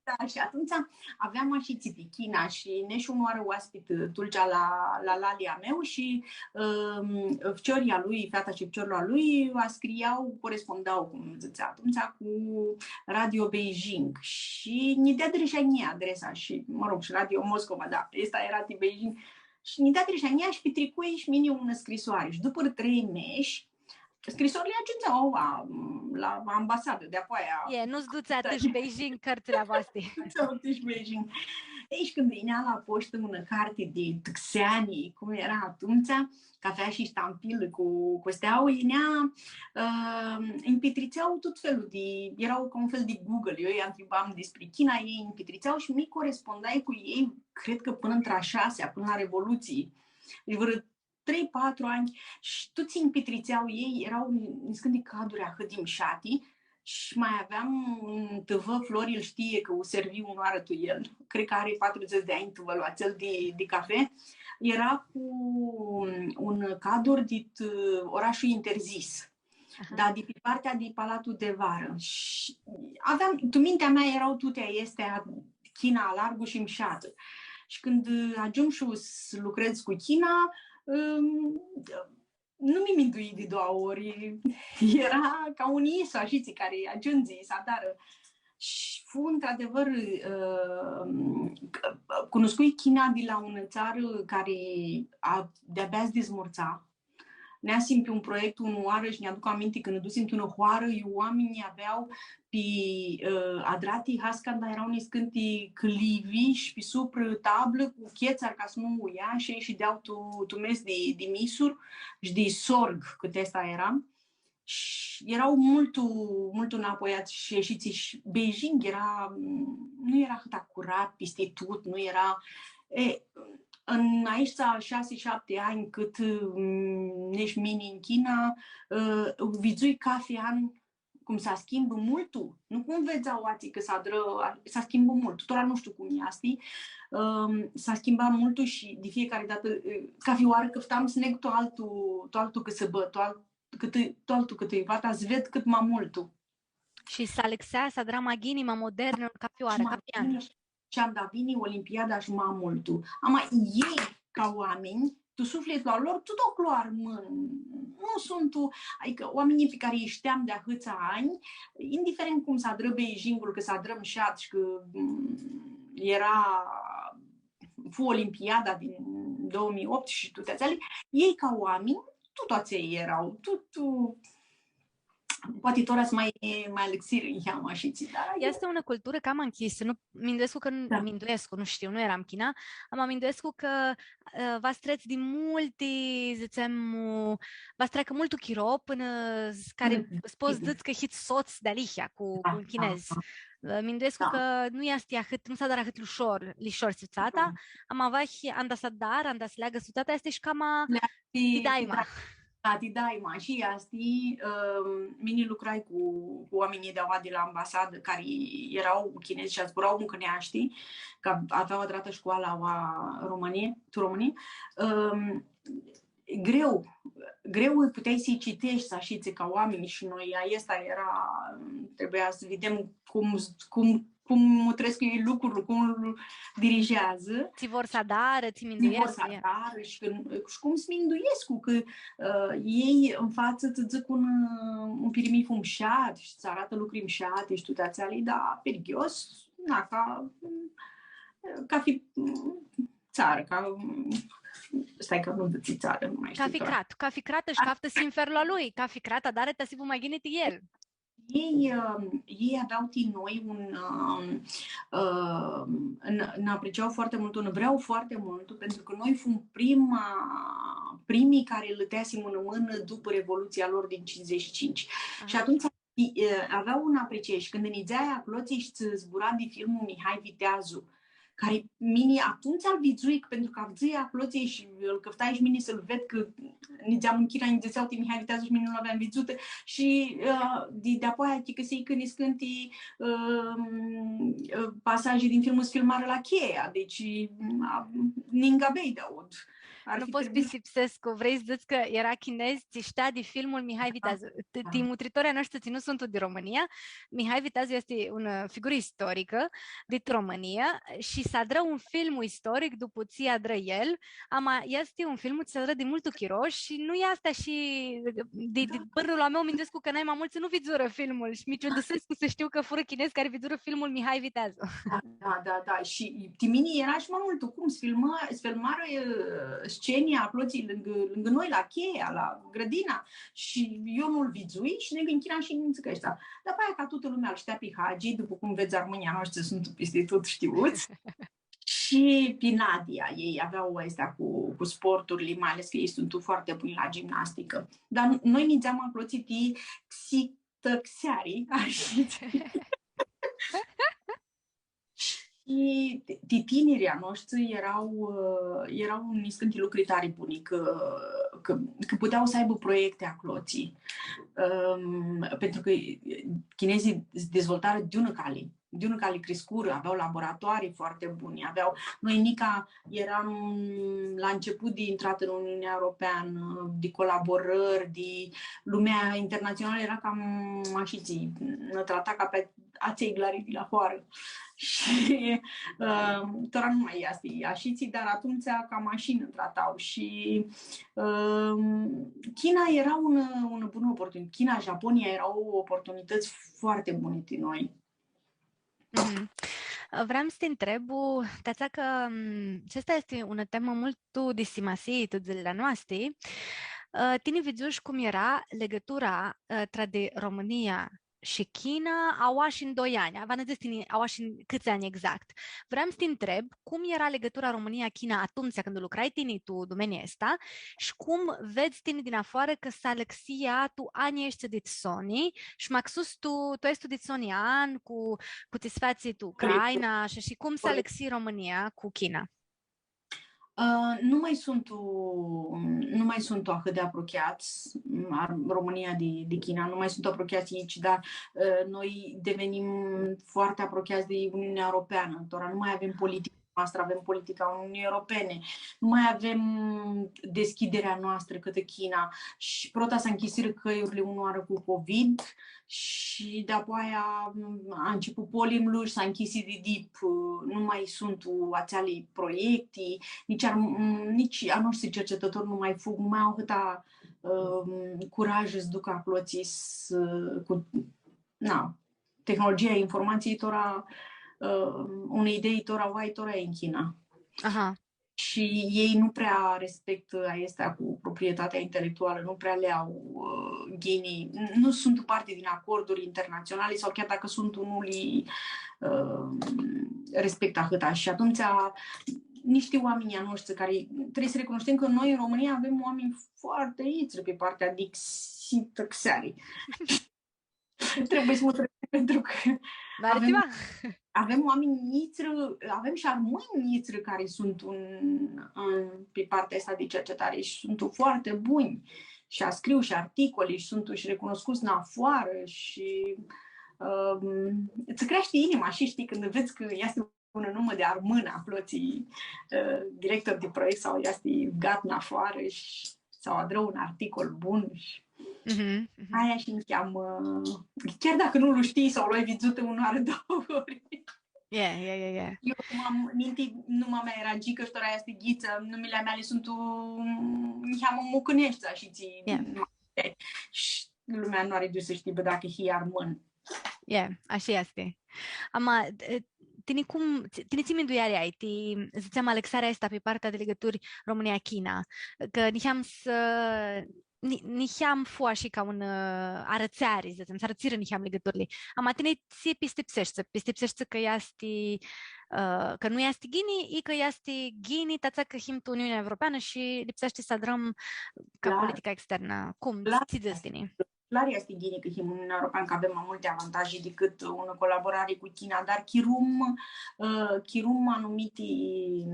Da, shi atumtsea aveam ashitsi pi China shi neshu unãoarã oaspit, ã, Tulcea la, la lali a meu shi, ãm, ficiorlji a lui, feata shi ficiorlu a lui, ascriau, corespondau, cum dzãtsea atumtsea, cu Radio Beijing. Shi nji deadirã shi a njia adresa shi, mă rog, shi Radio Moscova, da, aestã eara di Beijing. Shi nji deadirã shi a njia shi pitricui shi mini unã scrisoari. Shi dupã trei mesh, scrisoarli agiundzea la, la ambasadã, di apoaia. E, nu s-dutsea tu Beijing cãrtsãli a voasti. Nu s-dutsea tu Beijing. Ei, shi cãndu yinea la poshtã unã carti di tu xeani, cum eara atumtsea, cafea shi shtampilã cu, cu steauã, yinea, ã, nji pitritsea tut felul di, eara ca un fel di Google, eu lji ntribam despre China, elj nji pitritsea shi mi corespondai cu elj, cred cã pãnã tu a shasea, pãnã la Revolutsii. Deci, vãrã trei, patru anj shi tuts nji pitritsea elj, eara niscãnti caduri ahãt di mshati Shi ma aveam un T V, Flori îl știe cã u servi unãoarã tu el. Cred cã ari patrudzãts di anj T V-lu atsel di, di cafe. Eara cu un cadru dit, ã, Orașul Interzis. Aha. Dar di pi partea di Palatul de Vară. Shi aveam, tu mintea mea eara tuti aesti, china alargu shi mshatã. Shi cãndu, ã, agiumshu s-lucredz cu china, ãm, nu mi mindui di doauã ori. Eara ca un isu, ashitsi, cari agiundzi, s-adarã. Shi fu, într-adevăr, ãm, cunuscui china di la unã tsarã cari a, di-abia s-dizmurtsa. Neasim pi un proiect unãoarã shi nj-aduc aminti cã nã dusim tu unã hoarã, iu oaminjlji avea pi, ã, adrati, hascanda eara niscãnti clivi shi pi suprã tablã cu chetsari ca s-nu u lja shi elj shidea tu, tu mes di, di misuri shi di sorg, cãt aestã eara. Shi eara multu, multu napoiats shi eshitsi shi Beijing eara, nu eara ahãt curat pisti tut, nu eara, e, în aeshti shasi, shapti anj cãt, mm, nesh mini în China, ã, vidzui cafi an cum s-schimbã multu, nu cum vedz aoatsi cã s-adrã, s-schimbã multu, tora nu shtiu cum easti, ãm, s-schimba multu shi di fiecare datã, ã, cafi oarã cãftam s-neg tu altu, tu altu cãsãbã, tu al-, cãtã, tu altu cãtã, vata s-ved cãt ma multu. Shi s-alãxea, s-adra ma ghini, ma modern, cafi oarã, cafi an. Shi anda vini Olimpiada shi ma multu. Ama elj, ca oaminj, tu suflitlu a lor, tut aclo armãn. Nu suntu, adicã oaminjlji pi cari lji shteam di ahãtsea anj, indiferent cum s-adrã Beijingul, cã s-adrã mshat shi cã, mm, eara, fu Olimpiada din două mii opt shi tuti atseali, elj ca oaminj, tut atselj eara, tut, poati tora s-ma, ma alãxirã niheamã ashitsi, dar easti unã culturã cama nchisã, nu, minduescu cã, da, minduescu, nu shtiu, nu earam China, ama minduescu cã, ã, va s-trets di multi, dzãtsem, u, va s-treacã multu chiro pãnã s-, cari, mm, s-pots dzãts cã hits sots dealihea cu, da, cu un chinez. Da, da. Ã, minduescu, da, cã nu easti ahãt, nu s-adarã ahãt lishor, lishor sutsata, da, ama va hi-, anda s-adarã, anda s-leagã sutsata, easti shi cama, leagã ti daima. Ti da-, Da, ti daima. Shi easti, ãm, mini lucrai cu, cu oaminjlji di aua di la ambasadã, cari eara chinezi shi zbura mucãneashti, cã avea adratã shcoala aua Romãnii, tu Romãnii. Ãm, greu, greu puteai s-lji citeshti, s-ashitsi ca oaminj shi noi, aestã eara, trebuia s-videm cum, cum cum mutrescu elj lucrul, cum lu dirijeadzã. Tsi vor s-adarã, tsi minduescu, tsi vor s-adarã shi cã, shi cum s-minduescu, cã, ã, elj tu fatsã tsã dzãc un, ã, un pirimifu mshat shi tsã aratã lucri mshati shi tuti atseali, da, perghios, na, ca, ca fi, tsarã, ca, stai cã nu dzãtsi tsarã, nu ma shtiu. Cafi crat, cafi crat shi caftã sinferlu a lui, cafi crat adarã ti s-hibã ma ghini ti el. Elj, ãm, elj avea ti noi un, ãm, ãm, n-, nã aprecia foarte mult, nã vrea foarte mult, pentru că noi fum prima, primii care lã teasim unã mãnã dupã Revoluția lor din cincizeci și cinci. Aha. Shi atumtsea, e, avea un apreciere shi cãndu nidzeai aclotsi shi tsã zbura di filmul Mihai Viteazu, cari mini atumtsea lu vidzui, pentru cã avdzãi aclotsi shi lu cãftai shi mini s-lu ved, cã nidzeam tu China, nji dzãtsea ti Mihai Viteazu shi mini nu l-aveam vidzutã. Shi, ã, di, di-apoia achicãsii cã niscãnti, ãm, ã, pasaje din filmul s-filmarã la Cheia, deci, a, ningã Beidaud. Ar Nu fi pot s-pistipsescu, vrei s-dzãts cã eara chinez, tsi shtea di filmul Mihai Viteazu. Ti, ti mutritorlji a noshtri tsi nu suntu di Romãnia, Mihai Viteazu easti unã, ã, figurã istoricã dit Romãnia shi s-adrã un film istoric dupã tsi adrã el, ama easti un film tsi s-adrã di multu chiro shi nu easti ashi di, di pãrãlu a meu, minduescu cã nai ma multsã nu vidzurã filmul shi mi ciudusescu s-shtiu cã furã chinezi cari vidzurã filmul Mihai Viteazu. Da, da, da, da. Shi ti mini eara shi ma multu, cum, s-filma-, s-filmarã, ã, sceni aclotsi lângã, lângã noi, la Cheia, la Grădina, shi eu nu-l vidzui shi neg tu China shi nji dzãc aeshti. Dar apoia, ca tutã lumea lu shtea pi Hagi, dupã cum vedz, armãnjlji a noshtri suntu pisti tut shtiuts. Shi pi Nadia, elj avea aestea cu, cu sporturli, mai ales cã elj suntu foarte buni la gimnasticã. Dar noi nidzeam aclotsi ti xitãxeari, ashitsi. Shi ti tinirlji a noshtri eara, ã, eara niscãnti lucri tari buni, cã, cã, cã putea s-aibã proiecte aclotsi. Ãm, pentru cã chinezii s-dezvoltarã di unã cali, di unã cali criscurã, avea laboratoare foarte bune, avea, noi nica eram la început de intrat în Uniunea Europeană, de colaborări, de lumea internațională era cam ashitsi, nã trata ca pe atselj glari di la hoarã. Shi, ã, tora nu mai easti ashitsi, dar atumtsea cam ashi nã tratau. Shi, ã, China era un, un bun oportun-, China, Japonia erau oportunități foarte bune ti noi. Mhm. Vream s-ti ntreb, ti atsea cã, m, aestã easti unã temã multu di simasii tu dzãlili a noasti. Ã, tini vidzushi cum eara ligãtura, ã, tra di Romãnia shi China, aoa shi tu doi anj, va nã dzãts tini, aoa shi tu cãts anj exact. Vream s-ti ntreb cum eara ligãtura Romãnia-China atumtsea cãndu lucrai tini tu domenia aestã shi cum vedz tini di nafoarã cã s-alãxi ea tu anjlji aeshti dit soni shi maxus tu, tu aestu dit soni an cu, cu tsi s-featsi tu Ucraina shi, shi cum s-alãxi Romãnia cu China. Ã, nu mai suntu, nu mai suntu ahãt di aprochiats, ã, România di, di China, nu mai suntu aprochiats nitsi, dar, ã, noi devenim foarte aprochiați de Uniunea Europeană. Tora nu mai avem politica noastră, avem politica Uniunii Europene. Nu mai avem deschiderea noastră către China. Shi prota s-nchisirã cãljurli unãoarã cu covid, shi dapoaia, m, a început polimlu shi s-a închis di dip, nu mai suntu atseali proiecti, nitsi ar-, m, nitsi a noshtri cercetători nu mai fug, nu mai au ahãtã, ã, curaj s-ducã aclotsi s-, cu, na, tehnologia informației tora, ã, unei idei tora, uai, tora e în China. Aha. Shi elj nu prea respectã aestea cu proprietatea intelectuală, nu prea le au, ã, ghini, n-, nu sunt parte din acorduri internaționale sau chiar dacă sunt, nu li, ã, respectă ahãta. Shi atumtsea, nishti oaminj a noshtri cari, trebuie să recunoaștem că noi în România avem oameni foarte itri pe partea dixităxeari. Trebuie să mă trezesc pentru că avem, avem oameni nitri, avem și armãnj nitri care sunt un, în, pe partea asta de cercetare și sunt foarte buni și a-, scriu și articole și sunt și recunoscuți în afară și, um, îți crește inima și știi când vezi că este un nume de armân acolo, ți, uh, director de proiect sau este gat în afară și sau adrã un articol bun shi aia shi nseamnã, chiar dacă nu-l shtii sau l-ai vidzutã unã oarã, doauã ori. E, e, e, e. Eu cum am minti, numa mea eara Gica shi tora easti Ghitsã, numili a meali suntu, nseamnã mucãneshti, ashitsi. Shi lumea nu ari di iu s-shtibã dacã hii armãn. E, ashi easti. Ama, e, tini cum, tini tsi mindueari ai, ti, dzãtseam, alãxearea aestã pi partea di ligãturi Romãnia-China, cã niheam s-, ni-, niheam fu ashi ca un, ã, arãtseari, dzãtseam, s-arãtsirã niheam ligãturli. Ama tini tsi pistipseshti, pistipseshti cã easti, ã, cã nu easti ghini, i cã easti ghini, ti atsea cã him tu Uniunea Europeanã shi lipseashti s-adrãm ca politica externã. Cum, tsi dzãts tini? Clar easti ghini cã him Uniunea Europeanã, cã avem ma multi avantaje dicãt unã colaborari cu China, dar chirum, ã, chirum anumiti,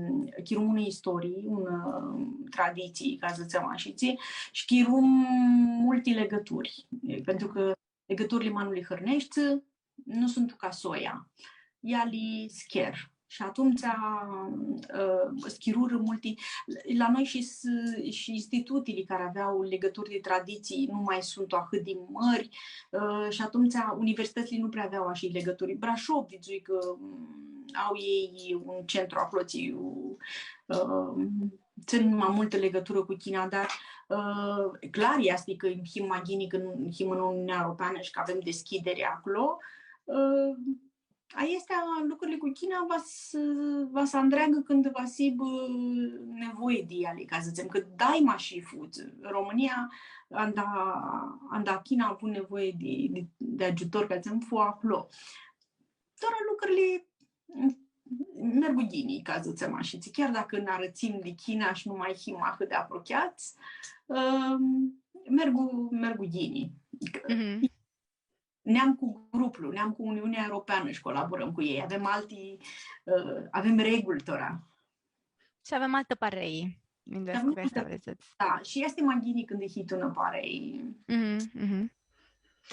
chirum unã istorii, unã, ã, traditsii, ca s-dzãtsem ashitsi, shi chirum multi ligãturi, pentru cã ligãturli ma nu li hãrneshti, nu suntu ca soia. Eali s-cher. Shi atumtsea, ã, s-chirurã multi, la noi shi s-, shi institutili cari avea ligãturi di traditsii nu mai suntu ahãt di mãri, ã, shi atumtsea universitãtsli nu prea avea ashi ligãturi. Brașov, vidzui cã, m, au elj un centru aclo, tsi, ã, tsãn ma multã ligãturã cu China, dar, ã, clar easti cã him ma ghini cã him tu Uniunea Europeanã shi cã avem deschideri aclo. Ã, Aestea, lucrurli cu China va s-, va s-andreagã cãndu va s-hibã nevoie di eali, ca s-dzãtsem, cã daima ashi fu. Romãnia, anda, anda China a avut nevoie di, di, di agiutor, ca s-dzãtsem, fu aclo. Tora lucrurli, mm, mergu ghini, ca s-dzãtsem ashitsi, chiar dacã nã arãtsim di China shi nu mai him ahãt di aprochiats, ãm, mergu, mergu ghini. Mhm. neam cu gruplu, neam cu Uniunea Europeanã shi colaborãm cu elj. Avem alti, ã, avem reguli tora. Shi avem altã parei. Minduescu cã aestã vrei s-dzãts. Da, shi easti ma ghini cãndu hii tu unã parei. Mhm, mhm.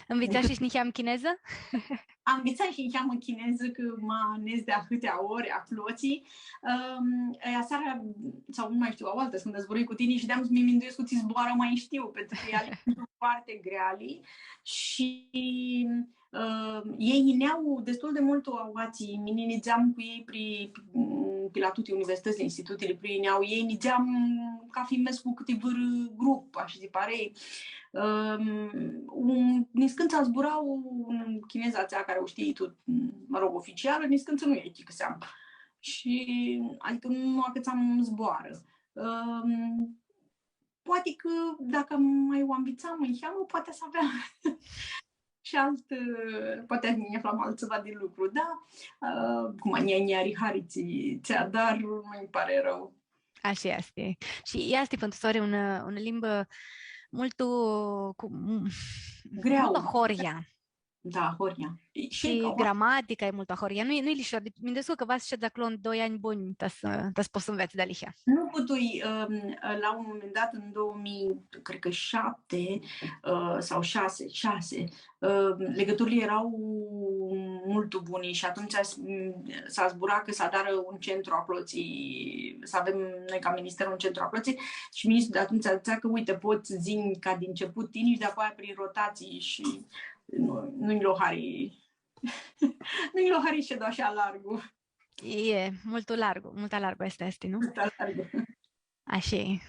Nvitsashi shi niheam chinezã? Am nvitsat shi niheam chinezã, cã ma nedz di ahãtea ori aclotsi. Ãm, asearã, sau nu mai shtiu, aoaltã, cãndu zburãi cu tini, shideam s-mi minduescu tsi zboarã ma shtiu, pentru cã eali suntu foarte greali shi, ãm, elj yinea destul di multu aoatsi, mini nidzeam cu elj pri, pi la tuti universitãtsli, institutili, pri yinea, elj nidzeam cafi mes cu cãti vãrã grup, ashi di parei. Ãm, un, niscãntsã zbura un chinez atsea cari u shtii tu, mă rog, oficialã, niscãntsã nu lj-achicãseam. Shi, adicã nu acãtsam zboarã. Ãm, poati cã dacã ma u anvitsam niheamã, poati s-avea shi alt, poati nj-aflam altsiva di lucru, da, ã, cum, nj-ari hari tsi, tsi adar, nu-nj pari arãu. Ashi easti. Shi easti, pãn tu sori, unã, unã limbã multu cu, greauã. Multu ahoryea. Da, ahoryea. Shi gramatica e multu ahoryea. Nu e, nu e lishor. Minduescu cã va s-shedz aclo tu doi anj buni, ta s-, ta s-pots s-nvets dealihea. Nu putui, ãm, la un moment dat, în două mii, cred că șapte, ã, sau șase, șase, ã, legăturile erau multu buni și atunci s-, s-a zburat cã s-adarã un centru aclotsi, s-avem noi ca minister un centru aclotsi, shi ministrul de atunci dzãtsea cã, uite, pots s-yinj ca di început tini shi di-apoaia prin rotații shi nu, nu-nj lo hari, nu-nj lo hari s-shed ashi largu. E, multu largu, multu largu easti, easti, nu? Multu largu. Ashi e.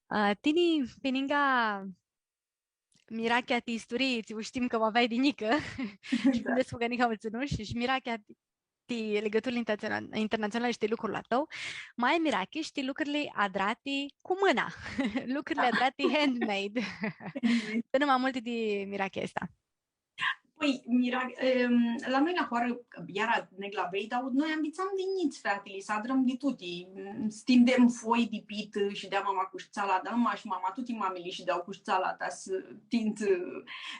Ã, tini, pi ningã mirachea ti isturii, tsi u shtim cã u aveai di njicã, shi minduescu cã nica multsã nu, shi, shi mirachea ti, ti ligãturli internatsiona-, internatsionali shi ti lucrul a tãu, ma ai mirachi shi ti lucrili adrati cu mãna, lucrili adrati handmade. Dã-nã ma multi di mirachea aestã. Pãi, mira-, em, la noi la hoarã, iara neg la Beidaud, noi anvitsam di njits featili s-adrãm di tuti. S-tindem foi di pitã, shidea mama cu shtsala, da, ma shi mama, tuti mamili shidea cu shtsala ta s-, tindzã,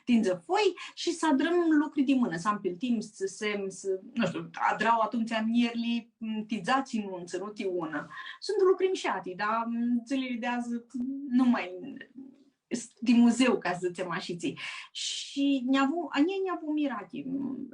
tindzã foi shi s-adrãm lucri di mãnã, s-ampiltim, s-tsãsem, s-, nu shtiu, adra atumtsea mnjerli, m, ti dzatsi nuntsã, nu ti unã. Suntu lucri mshati, dar, m, dzãlili di adzã nu ma s-, di muzeu, ca s-dzãtsem ashitsi. Shi nj-avu, a njia nj-avu mirachi.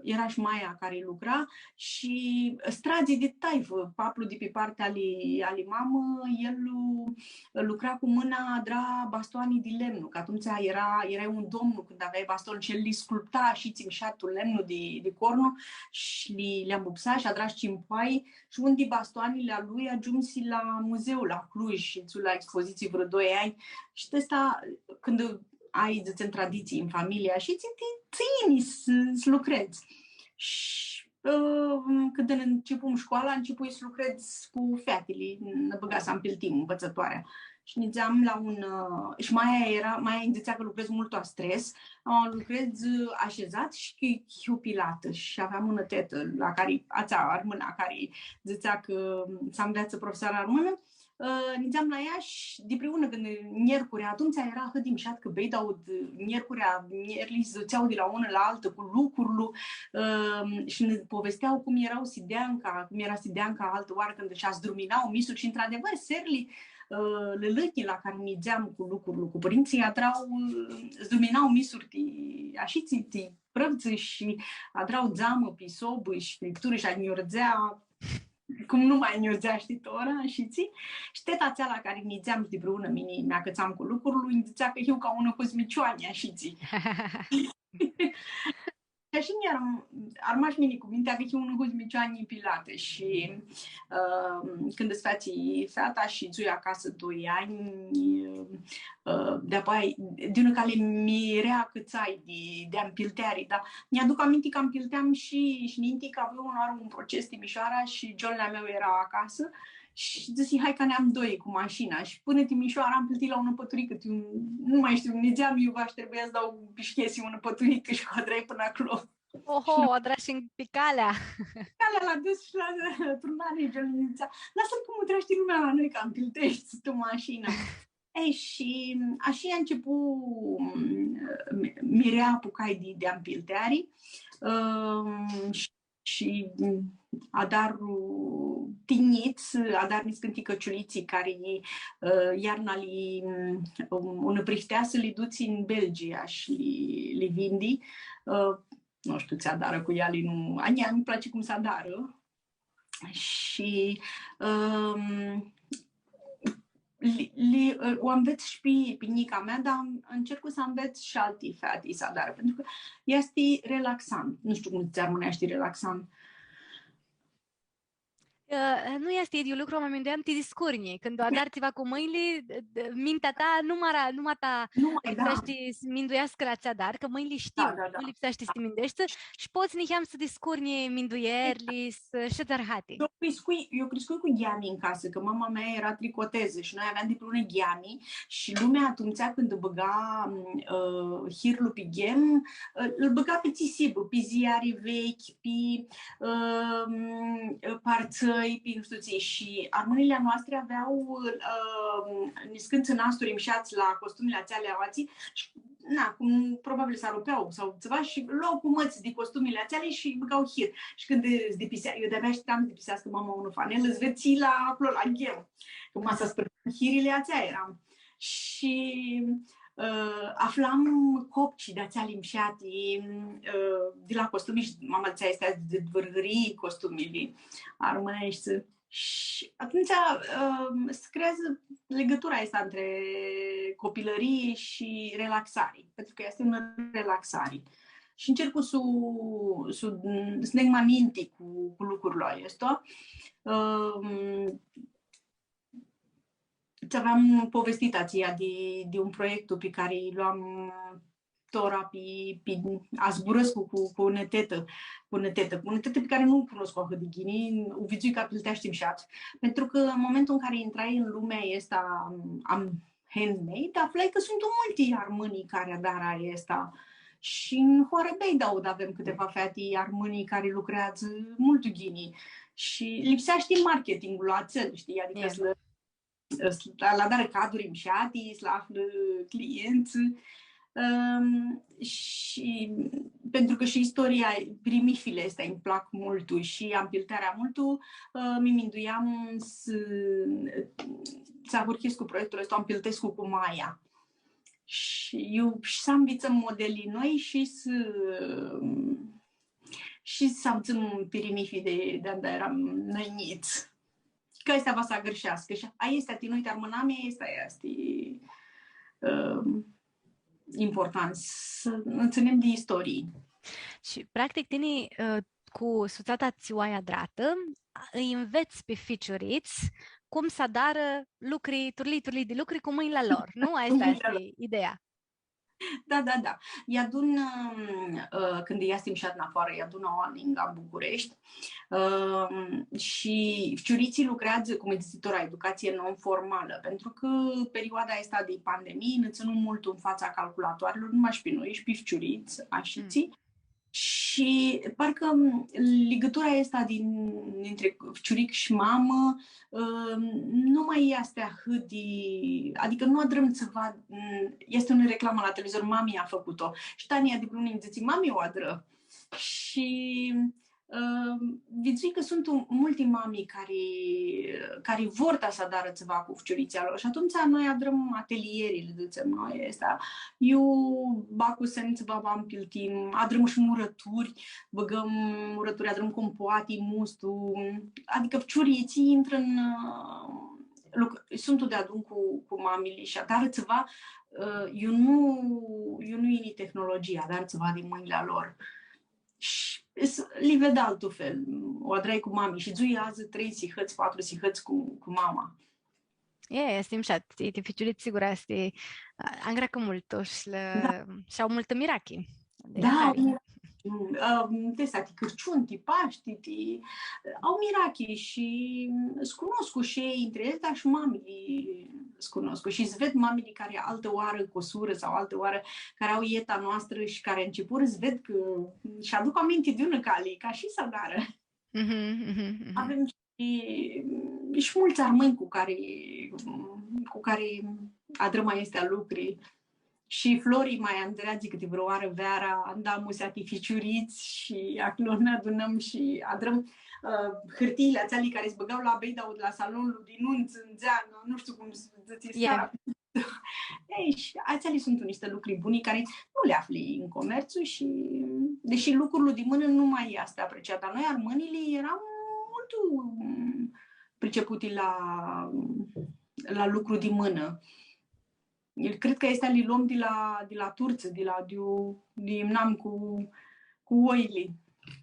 Eara shi maia cari lucra shi stradzi di taifã, paplu di pi partea ali, ali mamã, el lu-, lucra cu mãna, adra bastoani di lemnu, cã atumtsea eara, earai un domnu cãndu aveai baston shi el li sculpta shi tsi mshat tu lemnu di, di cornu shi li, li ambupsa shi adra shi cimpoai shi un di bastoanili a lui agiumsi la muzeul la Cluj shi tsi la expoziții vreo doi ani. Shi ti aestã, cãndu ai, dzãtsem, traditsii tu familii, shi tsi ti tsãni s-, s-lucredz. Shi, ã, cãndu ãncepum shcoala, ãncepui s-lucredz cu featili, nã bãga s-ampiltim nvãtsãtoarea. Shi nidzeam la un, ã, shi maia eara, maia nji dzãtsea cã lucredz multu stres, ã, lucredz, ã, ashezat shi cu, cu pilatã. Shi aveam unã tetã la cari, atsea armãna, cari dzãtsea cã s-anveatsã profesoarã armãnã, ã, nidzeam la ea shi dipriunã cãndu njercurea, atumtsea eara ahãt di mshat cã Beidaud, njercurea, njerli s-dutsea di la unã la altã cu lucrul, ã, shi nã povestea cum eara sideanca, cum eara sideanca altã oarã cãndu sh-zdrumina misuri shi, într-adevăr, searli, ã, lãlãnjlji la cari nidzeam cu lucrul, cu pãrintsãlj, adra, ã, zdrumina misuri ti, ashitsi, ti prãvdzã shi adra dzamã pi sobã shi fripturã shi anjurdzea cum nu ma anjurdzea, shtii, tora, shi tsi. Shi teta atsea la cari nidzeam shi dipriunã mini mi acãtsam cu lucrul, nji dzãtsea cã hiu ca unã huzmicioanji, ashitsi. Shi ashi nj-arm-, armash mini cu mintea cã hiu unã huzmicioanji pilatã shi, ã, cãndu s-featsi feata shi dzui acasã doi anj, ã, di-apoia, di unã cali mi reacãtsai di, di ampilteari, da. Nj-aduc aminti cã ampilteam shi, shi ninti cã avui unã oarã un proces Timishoara shi giolnea a meu eara acasã shi dzãsi, „Hai cã neam doi cu mashina.” Shi pãnã Timishoara ampiltei la unã pãturicã, ti un, nu mai shtiu, nidzeam iuva shi trebuia s-dau pishchesi unã pãturicã shi u adrai pãnã aclo. Oho, u adrash shi pi calea. Calea la dus shi la turnari, giolnea dzãtsea, „Lasã-l cã mutreashti lumea la noi, cã ampilteshti tu mashina.” Shi ashi a început, mm, mi-, mirea apucai di, di ampilteari, ãm, shi, shi, mm, adar, ã, ti njits, adar niscãnti cãciulitsi cari, ã, iarna li, mm, um, unã prifteasã li dutsi tu Belgia shi li, li vindi. Ã, nu shtiu tsi adarã cu eali, nu, a njia nj-place cum s-adarã. Shi, ãm, li, li, u anvets shi pi, pi njica mea, dar încerc s-anvets shi alti feati s-adarã, pentru că este relaxant. Nu știu cum se armânește relaxant. Ã, nu easti idyiul lucru, ma minduiam ti discurnji. Cãndu adari tsiva cu mãnjli, d-, d-, mintea ta nu ma ra-, nu ma ta Nu mai, da. lipseashti s-minduiascã la tsi adari, cã mãnjli shtiu, Da, da, da. nu lipseashti s-ti mindueshti shi pots niheam s-discurnji minduierli, s-, shi dzãrhati. Eu criscui, eu criscui cu gheami în casă, că mama mea era tricoteză și noi aveam de pe ună gheami și lumea atumțea când băga, ă, hirlu pe ghem, ă, îl băga pe țisibă, pe ziari vechi, pe, ă, parțăi, pe nu știu ce. Și armânile noastre aveau, ă, niscãntsã nasturi mshatã la costumile atsea aoatsi și na, cum probabil s-arupeau sau ceva și luau cumãts di costumile atseali shi bãgau hir. Shi cãndu s-dipisea, eu de-abia shteam s-dipiseascã mama unã fanelã, s-vedz la aclo, la ghem. Cã ma s-aspãrdeam hirli atseali eram. Shi, ã, aflam copci di atseali mshati, ã, di la costumi shi mama dzãtsea, aesti di vãrgãrii, costumili armãneshti. Shi atumtsea, ãm, se creează legătura asta între copilărie și relaxare, pentru că este o relaxare. Și încerc să, să, să ne aminti cu, cu lucrul ăsta. Ãm, ts-aveam povestit atsea di, di un proiectu pi cari lu am tora pi, pi, a zburãscu cu, cu, cu unã tetã, cu unã tetã, cu unã tetã pi cari nu u cunoscu ahãt di ghini, u vidzui cã ampilteashti mshat. Pentru că în momentul în care intrai în lumea asta, am handmade, aflai cã suntu multi armãni cari adarã aestã. Shi în hoarã Beidaud avem câteva feati armãni cari lucreadzã multu ghini. Shi lipseashti marketingul atsel, shtii? Adicã Exact. s-lã s-, la, la adarã caduri mshati, s-lã aflã clientsã. Ãm, shi pentru că și istoria, pirimifili aesti îmi plac multu shi ampiltearea multu, ã, mi minduiam s-, s-ahurhescu cu proiectul ăsta, ampiltescu cu maia. Shi eu, shi s-anvitsãm modeli noi shi s-, shi s-avdzãm pirimifi di, di anda eram noi njits. Cã aestã va s-agãrsheascã. Shi aestã, ti noi, ti armãnami, aestã easti, ãm, important, s-nã tsãnem di istorii. Shi, practic, tini, ã, cu sutsata tsi u ai adratã, ãlj nvets pi ficiurits cum s-adarã lucri, turlii, turlii di lucri cu mãnjli a lor, nu? Aestã easti ideea. Da, da, da. Lj-adun, ãm, ã, cãndu easti mshat nafoarã, lj-adun aoa ningã Bucureshti. Ãm, shi ficiuritslji lucreadzã, cum dzãts tu, la educație non-formală, pentru că perioada asta de pandemie ne ținu mult în fața calculatoarelor, nu mash pi noi, shi pi ficiurits, ashitsi. Mm. Shi parcã, ãm, ligãtura aestã din, dintre ficiuric shi mamã, ãm, nu mai easti ahãt di, adicã nu adrãm tsiva, ãm, easti unã reclamã la televizor, „Mami a făcut-o.” Shi Tania di Bruni nji dzãtsi, „Mami u adrã.” Shi, ãm, vidzui cã suntu multi mami cari, cari vor ta s-adarã tsiva cu ficiuritslji a lor. Shi atumtsea noi adrãm atelieri, li dzãtsem noi, aestã. Iu bag cu semni tsiva, ampiltim, adrãm shi murãturi, bãgãm murãturi, adrãm compoati, mustu, adicã ficiuritslji intrã tu, ã, luc-, suntu deadun cu, cu mamili shi adarã tsiva, ã, iu nu, iu nu yini tehnologia, adarã tsiva di mãnjli a lor. Shi s-, li ved altu fel. U adrai cu mami shi dzui adzã trei sihãts, patru sihãts cu, cu mama. E, easti mshat, ti, ti ficiuritslji, sigur, easti, a, angreacã multu shi lã, Da. shi au multã mirachi. Da, au mirachi. Ãm, ti aesti, ti Cãrciun, ti Pashti, ti, au mirachi shi s-cunoscu shi elj intrã elj, dar shi mamili s-cunoscu. Shi s-ved mamili cari altã oarã cusurã sau altã oarã cari au eta noastrã shi cari ãncepurã, s-ved cã sh-aduc aminti di unã cali, ca shi s-adarã. Mhm, mhm, mhm. Avem shi, shi multsã armãnj cu cari, cu cari adrãm aesti lucri. Shi Flori ma andreadzi cãti vãrãoarã veara, andamusi ti ficiurits shi aclo nã adunãm shi adrãm, ã, hãrtiili atseali cari s-bãga la beida, la salonlu di numtsã, ãn dzeanã, nu shtiu cum s-dzãtsi, ia, scara. Ei, shi atseali suntu nishti lucri buni cari nu li afli tu comertsu shi, deshi lucrul di mãnã nu ma easti apreciat, dar noi, armãnjlji, earam multu, mm, priceputi la, la lucru di mãnã. Cred cã aesti li loam di la, di la turtsã, di la, di, di, imnam cu, cu oili.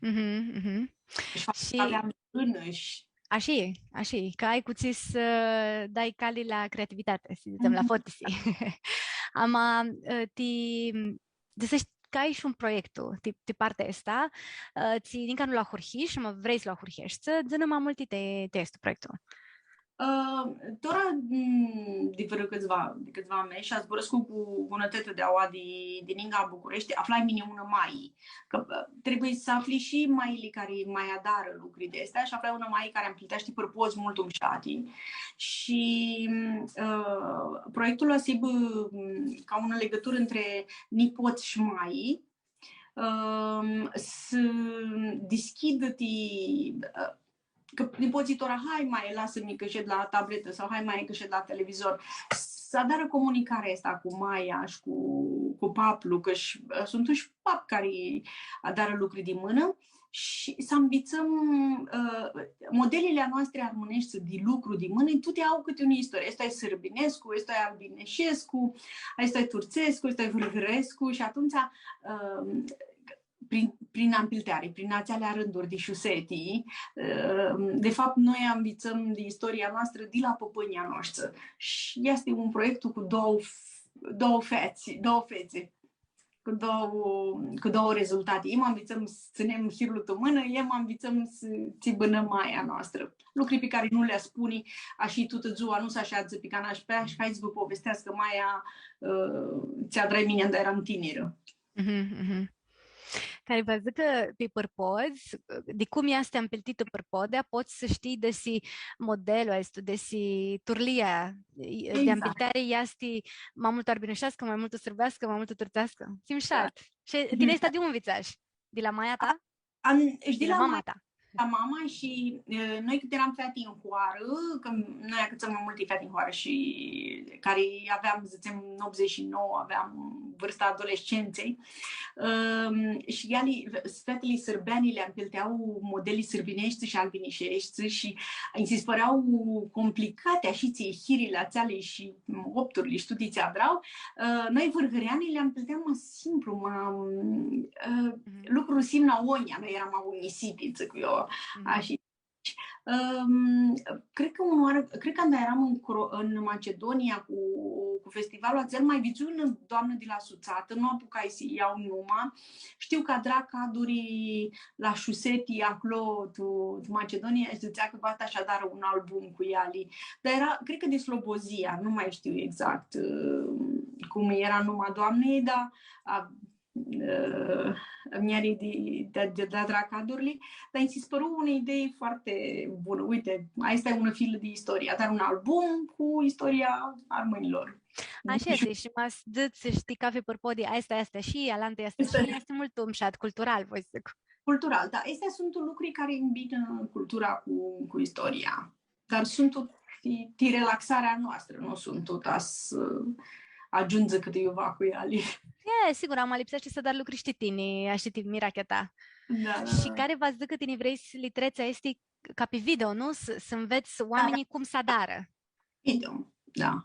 Mhm, mhm. Shi fa-, shi aveam lãnã shi... Ashi e, ashi e, cã ai cu tsi s-dai cali la creativitati, s-dzãtsem, la fotisi. Ama, ã, ti, dzãseshi cã ai shi un proiectu, ti, ti partea aestã, ã, tsi nica nu lu ahurhishi, ma vrei s-lu ahurheshti, dzã-nã ma multi ti, ti aestu proiectu. Ã, tora, mm, di vãrã cãtsiva, di cãtsiva mesh, zburãscu cu, cu unã tetã di aoa di, di ningã Bucureshti, aflai mini unã mai, cã, ã, trebuie s-afli shi maili cari ma adarã lucri di aesti, shi aflai unã mai cari ampilteashti pãrpodz multu mushati. Shi, ã, proiectul va s-hibã, mm, ca unã ligãturã ntrã nipots shi mai, ãm, s-dishcljidã ti, ã, cã nipotslji tora, „Hai, maie, lasã-mi cã shed la tabletã” sau „Hai, maie, cã shed la televizor.” S-adarã comunicarea aestã cu maia shi cu, cu paplu, cã shi, ã, suntu shi pap cari adarã lucri di mãnã shi s-anvitsãm, ã, modelili a noastri armãneshti di lucru di mãnã, tuti au cãti unã istorie. Aestu e sãrbinescu, aestu e albineshescu, aestu e turtsescu, aestu e vãrgãrescu shi atumtsea, ã, prin, prin ampilteari, prin atseali rãnduri di shuseti, ã, de fapt, noi anvitsãm di istoria noastrã di la pãpãnjlji a noshtri. Shi easti un proiectu cu doauã f-, doauã featsi, doauã fetsi, cu doauã, cu doauã rezultati. Em anvitsãm s-tsãnem hirlu tu mãnã, em anvitsãm s-, tsi bãnã maia noastrã. Lucri pi cari nu li spuni, ashi tutã dzua, nu s-asheadzã pi canapi, „Hai s-vã povesteascã maia, ã, tsi adrai mini anda eram tinirã.” Mhm, mhm. Cari va s-dzãcã cã pi pãrpodz, di cum easti ampiltitã pãrpodea, pots s-shtii desi modelul aestu, desi turlia, di ampilteari easti ma multu arbinãsheascã, ma multu sãrbeascã, ma multu turtseascã. Tsi mushat. Shi tini aestã di unã nvitsash? Di la maia ta? Am, shi di la mama ta. La mama shi, ã, noi cãt eram feati tu hoarã, cã noi acãtsãm ma multi feati tu hoarã shi cari aveam, dzãtsem, în optzeci și nouă, aveam vârsta adolescenței, ãm, shi eali, featili sãrbeani li ampiltea modeli sãrbineshti shi albinisheshti shi nji si pãrea complicati, ashi, tsi, hirili atseali shi opturli shi tuti tsi adra, ã, noi vãrgãreanjlji li ampilteam ma simplu, ma, ã, lucru simna onja, noi eram ma unjisiti, dzãc eu, ashi. Ãm, cred cã unã oarã, cred cã anda eram în Cro-, în Macedonia cu, cu festivalul atsel, ma vidzui unã doamnã di la Sutsatã, nu apucai s-lji ljau numa. Shtiu cã adra caduri la shuseti aclo, tu, tu Macedonia, shi dzãtsea cã va s-adarã un album cu eali. Dar eara, cred cã di Slobozia, nu mai shtiu exact, ã, cum eara numa a doamnei, dar a, ã, muljari di, di, di, di adra cadurli, dar nji si pãru unã idee foarte bunã. Uite, aestã e unã filã di istorie. Adar un album cu istoria armãnjlor. Ashi easti, shi ma s-dzãts, shtii, cafi pãrpodi, aestã easti ashi, alantã easti ashi, easti multu mushat, cultural, voi s-dzãc. Cultural, da. Aesti suntu lucri cari îmbinã cultura cu, cu istoria. Dar suntu ti, ti relaxarea noastrã, nu suntu ta s-agiundzã cãtã iuva cu eali. E, sigur, ama lipseashti s-adari lucri shi tini, ashi, ti mirachea ta. Da, da. Shi cari va s-dzãcã cã tini vrei s-li trets aesti ca pi video, nu? S-, s-nvets oaminjlji cum s-adarã. Video, da.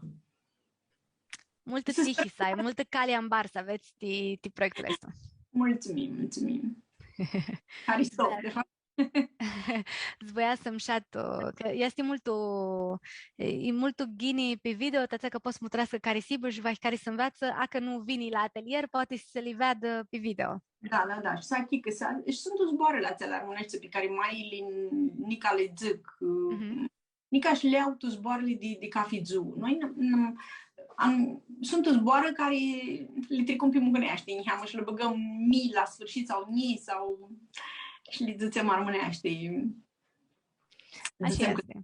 Multã tsihi s-ai, multã cali ambar s-avets ti, ti proiectul aestu. Mulțumim, mulțumim. Haristo, de fapt. Zbuia s-am shat, cã easti multu, e, e multu ghini pi video, ti atsea cã pots s-mutreascã cari s-hibã shi va cari s-nveatsã, a cã nu vini la atelier, poati s-li veadã pi video. Da, da, da. Shi s-achicã, s-, shi suntu zboarãli atseali armãneshti pi cari maili nica li dzãc, nica shi li au tu zboarãli di, di cafi dzuã. Noi n-, n-, am, suntu zboarã cari li tricum pi mucãneashti, niheamã, shi li bãgãm mi la sfârshit sau nji sau, shi li dzãtsem armãneashti. Ashi easti.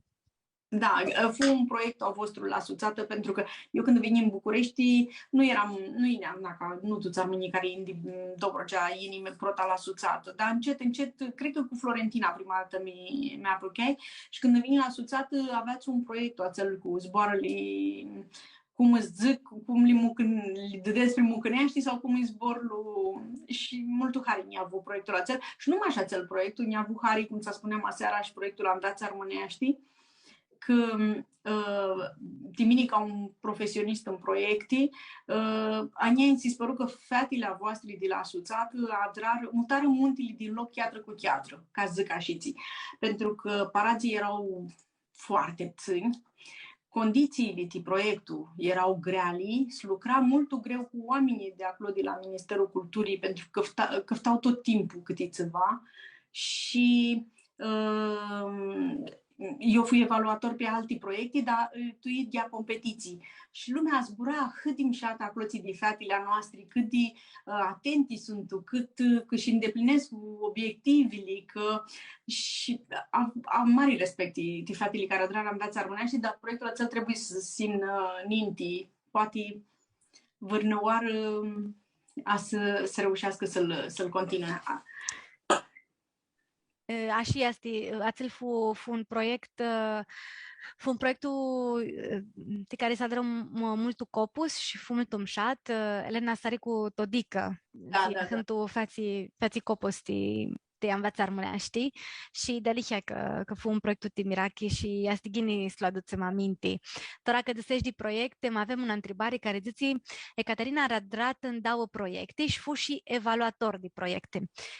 Da, fu un proiectu a vostru la Sutsatã, pentru că eu, când vin în București, nu eram, nu eram, na, ca nu tuts armãnjlji cari yin di Dobrogea, yin prota la Sutsatã, dar încet, încet, cred că cu Florentina prima dată mi, mi aprucheai și, când vin la Sutsatã, aveați un proiectu atsel cu zboarãli, cum îți zic, cum li mucân-, li dãdets pri mucãneashti sau cum e zborlu, și multu hari nj-avu proiectul atsel. Și nu mash atsel proiectu, nj-avu hari, cum s-spuneam aseara, și proiectul Anveatsã Armãneashti, cã, ã, ti mini ca un profesionist în proiecte, ã, a njia nji si pãru cã featili a voastri di la Sutsatã adrarã, mutarã muntili din loc cheatrã cu cheatrã, ca s-dzãc ashitsi, pentru că paradzlji erau foarte ptsãnj, condițiile ti proiectul erau greali, se lucra multu greu cu oamenii de acolo, de la Ministerul Culturii, pentru că căfta-, căftau tot timpul câte ceva și, ãm, eu fui evaluator pe alte proiecte, dar, ã, tu idyea competiții. Și lumea zbura ahãt di mushat aclotsi di featili a noastri, cãt di, ã, atenti suntu, cãt, ã, cã shi îndeplinescu obiectivili, cã shi am, am mari respect ti, ti featili cari adrarã Anveatsã Armãneashti, dar proiectul atsel trebuie s-, s-yinã ninti, poati vãrnãoarã a s-, s-reușeascã s-l, s-l continue. E, ashi easti, atsel fu, fu un proiect, e, fu un proiectu, e, ti cari s-adrã m-, multu copus shi fu multu mushat, e, Elena Saricu Todică, da, da, da, tu featsi, featsi copus ti, ti Anveatsã Armãneashti, shi dealihea cã, cã fu un proiectu ti mirachi shi easti ghini s-lu adutsem aminti. Tora cã dzãsesh di proiecti, ma avem unã ntribari cari dzãtsi, Ecaterina ari adratã ndauã proiecti shi fu shi evaluator di proiecti.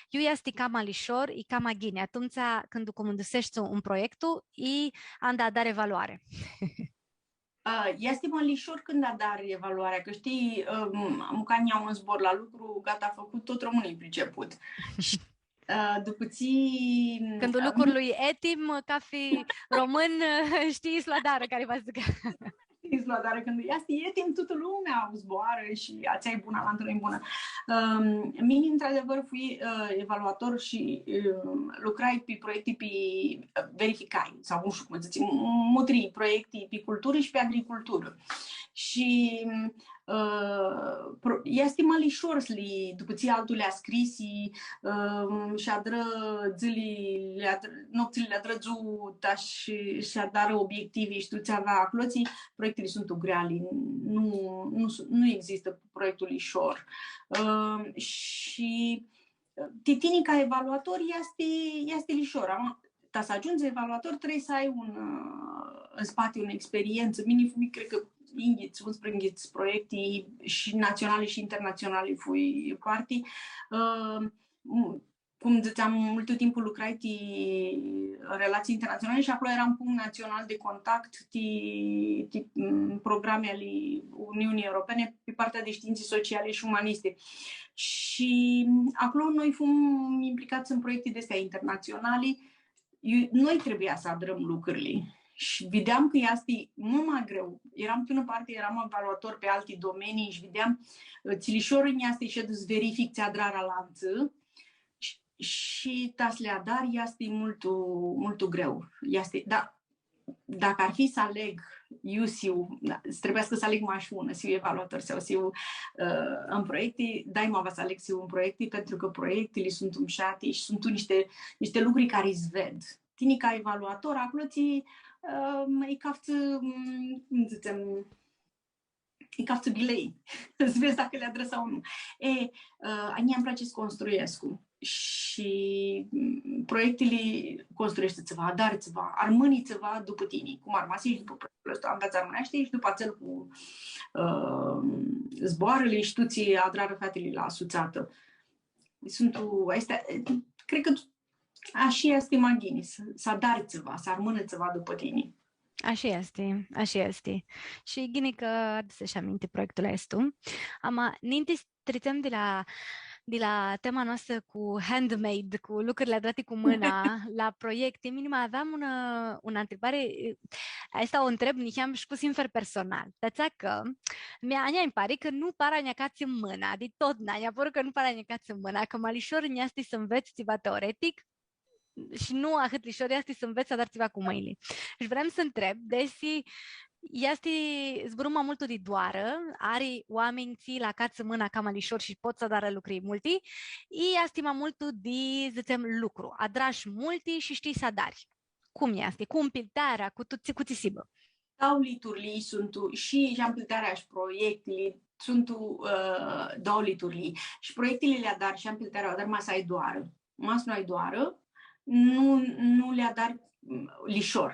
Iu easti cama lishor, i cama ghini, atumtsea cãndu cumãnduseshti un proiectu, i anda adari evaluari. Ã, easti ma lishor cãndu adari evaluarea, cã shtii, ãm, am ca nj-au un zbor la lucru, gata, făcut, tot românul e priceput. Shi, ã, dupã tsi, cãndu ã, lucrul e etim, cafi român, shtii, s-lu adarã, cari va s-dzãcã. Shtii, s-lu adarã, cãndu easti etim, tutã lumea zboarã shi atsea e bunã, alantã nu e bunã. Ãm, mini, într-adevăr, fui, ã, evaluator shi, ãm, lucrai pi proiecti, pi, ã, verificai, sau nu shtiu cum s-dzãtsi, mutrii proiecti pi culturã shi pi agriculturã. Shi, ã, pro-, easti ma lishor s-li, dupã tsi altu li scrisi, ãm, shi adrã dzãli, li adrã, noptsãli li adrã dzuã, ta shi, shi adarã obiectivi shi tu tsi avea aclotsi, proiectili suntu greali, nu, nu su-, nu există proiectul lishor. Ãm, shi, ã, ti tini ca evaluator easti, easti lishor. Ama, ta s-agiundzi evaluator, trebuie s-ai un, ã, în spate, unã experientsã. Mini, mini, cred cã yinghits, unsprãyinghits proiecti shi naționale shi internaționale fui parti. Ã, m-, cum dzãtseam, multu timpul lucrai ti relații internaționale și acolo eram punct național de contact ti, ti, m, programe ale Uniunii Europene pe partea de științe sociale și umaniste. Și acolo noi fum implicați în proiecte de astea internaționale. Eu, noi trebuia s-adrãm lucrurli. Shi videam cã easti mult ma greu. Eram, pi unã parti, eram evaluator pi alti domenii shi videam, ã, tsi lishor nj-easti s-shedz s-verific tsi adrarã alantsã. Shi, shi ta s-li adari easti multu, multu greu. Easti, da, dacã ar fi s-aleg, eu s-hiu, da, s-trebuiascã s-aleg mash unã, s-hiu evaluator sau s-hiu, ã, în proiecte, daima va s-aleg s-hiu în proiecte, pentru că proiectele sunt mushati și sunt niște, niște lucruri care se ved. Tini ca evaluator, aclotsi, ã, lji caftsã, m, cum dzãtsem, lji caftsã bilei, s-vedz dacã li adrã sau nu. E, ã, a njia nj-place s-construescu. Shi, m, proiectili, construeshti tsiva, adari tsiva, armãni tsiva dupã tini, cum armasi shi dupã proiectul ăsta, Anveatsã Armãneashti, shi dupã atsel cu, ã, zboarãli shi tu tsi adrarã featili la Sutsatã. Suntu, aestã, cred cã ashi easti ma ghini, s-, s-adari tsiva, s-armãnã tsiva dupã tini. Ashi easti, ashi easti. Shi ghini cã adusesh aminti proiectul aestu. Ama, ninti s-tritsem di la, di la tema noastrã cu handmade, cu lucrurli adrati cu mãna, la proiecti, mini ma aveam unã, unã ntribari, aestã u ntreb niheam shi cu sinfer personal. Ti atsea cã, mea, a njia nji pari cã nu para nj-acats mãna, di totna, nj-pari cã nu para nj-acats mãna, cã ma lishor nj-easti s-anvets tsiva teoretic, shi nu ahãt lishor easti s-anvets s-adari tsiva cu mãnjli. Shi vream s-ntreb, desi easti zburãm ma multu di doarã, ari oaminj tsi lã acatsã mãna cama lishor shi pot s-adarã lucri multi, i easti ma multu di, dzãtsem, lucru. Adrash multi shi shtii s-adari. Cum easti? Cu mpiltearea, cu tu-, tsi, cu tsi s-hibã? Dauã turlii suntu, shi, shi mpiltearea shi proiectili suntu, ã, dauã turlii. Shi proiectili li adari shi mpiltearea li adari ma s-ai doarã. Ma s-nu ai doarã, nu, nu li adari, m, lishor.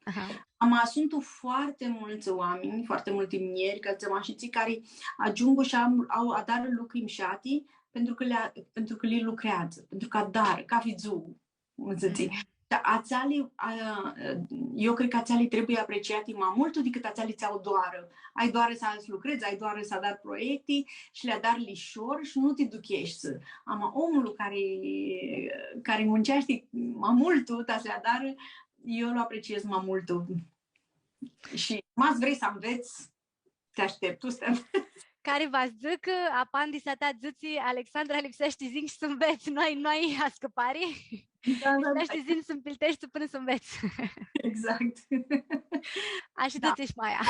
Aha. Ama suntu foarte multsã oaminj, foarte multi muljeri, cã dzãtsem ashi, tsi cari agiungu shi am, au, adarã lucri mshati, pentru cã li a-, pentru cã li lucreadzã, pentru cã adarã, cafi dzuã, cum dzãtsi. Mhm. Dar atseali, a, eu cred cã atseali trebuie apreciati ma multu dicãt atseali tsi au doarã. Ai doarã s-lucredz, ai doarã s-adari proiecti shi li adari lishor shi nu ti ducheshti. Ama omlu cari, cari munceashti ma multu, ta s-li adarã, eu lu apreciez ma multu. Shi ma s-vrei s-anvets, ti ashteptu s-ti anvets. Cari va s-dzãcã, apandisea ta dzãtsi, Alexandra, lipseashti s-yinj s-anvets, nu ai, nu ai ascãpari. Da, da, da. Lipseashti s-yinj s-mpilteshti pãnã s-anvets. Exact. Ashi, da, dzãtsi shi maia.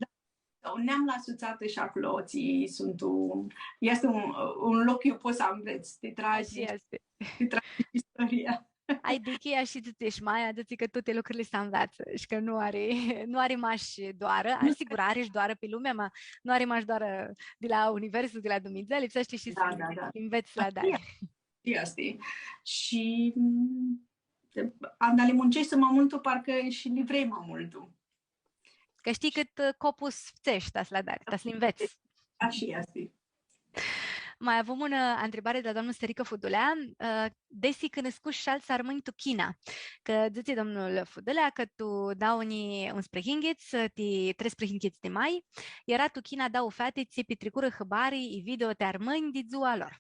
Da. Neam la Sutsatã shi aclo tsi suntu, easti un, un loc iu pots s-anvets, ti tragi, ashi easti, ti tragi istoria. Ai dichi, ashi dzãtsi shi maia, dzãtsi cã tuti lucrili s-anveatsã shi cã nu ari, nu ari mash doarã, nu, sigur, ari shi doarã pi lumea, ma nu ari mash doarã di la universul, di la Dumnidzã, lipseashti shi, da, s-, da, da, s-li nvets s-li adari. Ashi easti. Shi, mm, anda li munceshti ma multu, parcã shi li vrei ma multu. Cã shtii cãt, ã, copus ftseshti ta s-li adari, ta s-li nvets. Ashi easti. Ma avum unã, ã, ntribari di la doamna Sterica Fudulea, ã, desi cunuscushi shi altsã armãnj tu China. Cã dzãtsi domnul Fudulea cã tu dauã njilji unsprãyinghits, ã, ti treisprãyinghits di mai, eara tu China dauã feati tsi pitricurã hãbari i video ti armãnj di dzua lor.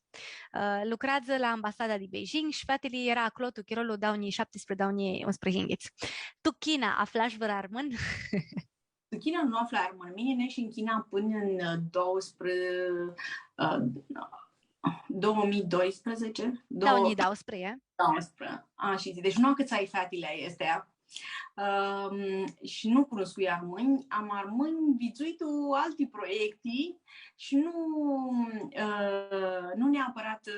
Ã, lucreadzã la ambasada di Beijing shi featili eara aclo tu chirolu dauã njilji shaptisprãdzatsi, dauã njilji unsprãyinghits. Tu China aflash vãr armãn? Tu China nu aflai armãn. Mini neshu tu China pãnã tu, ã, doisprãdzatsi, ã, două mii doisprezece? Două mii doisprezece, e? Doisprãdzatsi. A, shi deci nu acãtsai featili aesti. Ãm, shi nu cunuscui armãnj, am armãnj vidzui tu alti proiecti shi nu, ã, nu neapãrat, ã,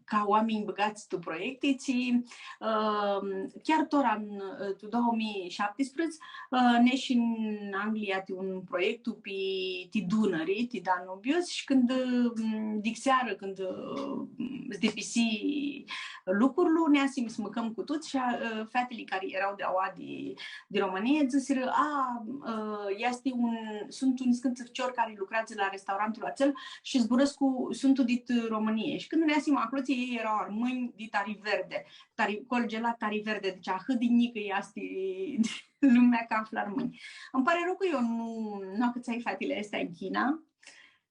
ca oaminj bãgats tu proiecti, tsi, ãm, chiar tora tu, ã, tu doauã mii shaptisprãdzatsi, ã, neshu tu Anglia ti un proiectu pi, ti Dunãri, ti Danubius, shi cãndu, ã, dixearã, cãndu, ã, s-dipisi lucrul, neasim s-mãcãm cu tuts shi, ã, featili cari eara di aua di, di Romãnii, dzãsirã, „A, ã, easti un, suntu niscãntsã ficiori cari lucreadzã la restaurantul atsel shi zburãscu, suntu dit Romãnii.” Shi cãndu neasim aclo, elj eara armãnj dit Ariverde, Tari-, Colgela, Ariverde, deci ahãt di njicã easti lumea cã aflã armãnj. Ãnj pari rou cã eu nu, nu acãtsai featili aesti tu China,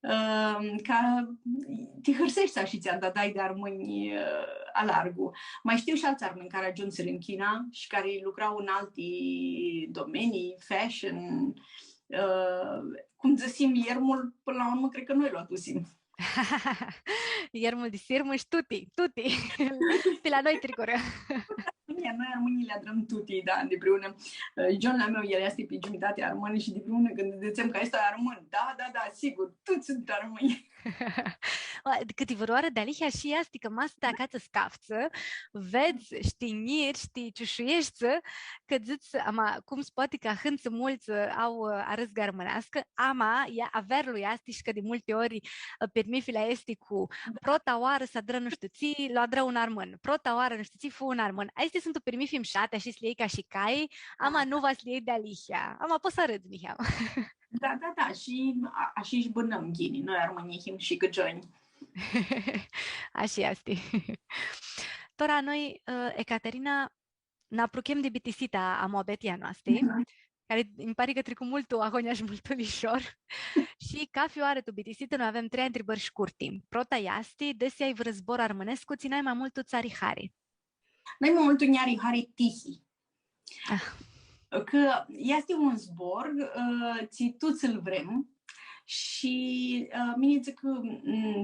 ãm, ca ti hãrseshti ashi tsi anda dai di armãnj, ã, alargu. Ma shtiu shi altsã armãnj cari agiumsirã tu China shi cari lucra tu alti domenii, fashion, ã, cum dzãsim, iermul, pãnã la urmã, cred cã noi lu adusim. Iermul di sirmã shi tuti, tuti. Pi la noi tricurã. Noi armãnjlji li adrãm tuti, da, dipriunã. Ã, John la meu, el easti pi giumitati armãn shi dipriunã cãndu dzãtsem cã easti armãn. Da, da, da, sigur, tuts suntu armãnj. Cãtivãrãoarã dealihea shi easti cã ma s-ti acatsã s-caftsã, vedz, shtii, njiri, shtii, ciushueshti, cã dzãts, ama, cum s-poati cã ahãntsã multsã, ã, au, ã, arãzgã armãneascã, ama, ea, averlu easti shi cã di multi ori, ã, pirmithili aesti cu prota oarã s-adrã nu shtiu tsi, lu adrã un armãn. Prota oarã nu shtiu tsi, fu un armãn. Aesti suntu pirmithi mshati, ashi s-li ljei ca shi cai, ama nu va s-li ljei dealihea. Ama pots s-arãdz niheamã. Da, da, da, shi a-, ashi shi bãnãm ghini, noi armãnjlji him shi gãgionj. Ashi easti. Tora noi, ã, Ecaterina, nã apruchem di bitisita a muabetiljei a noastei, cari nji pari cã tricu multu ahonja shi multu lishor. Shi cafi oarã tu bitisitã noi avem trei ntribãri shcurti. Prota easti, desi ai vãrã zbor armãnescu tsi nai ma multu tsã ari hari? Nai ma multu nj-ari hari tihi. Ah. Cã easti un zbor, ã, tsi tuts lu vrem shi, ã, mini dzãc cã, m,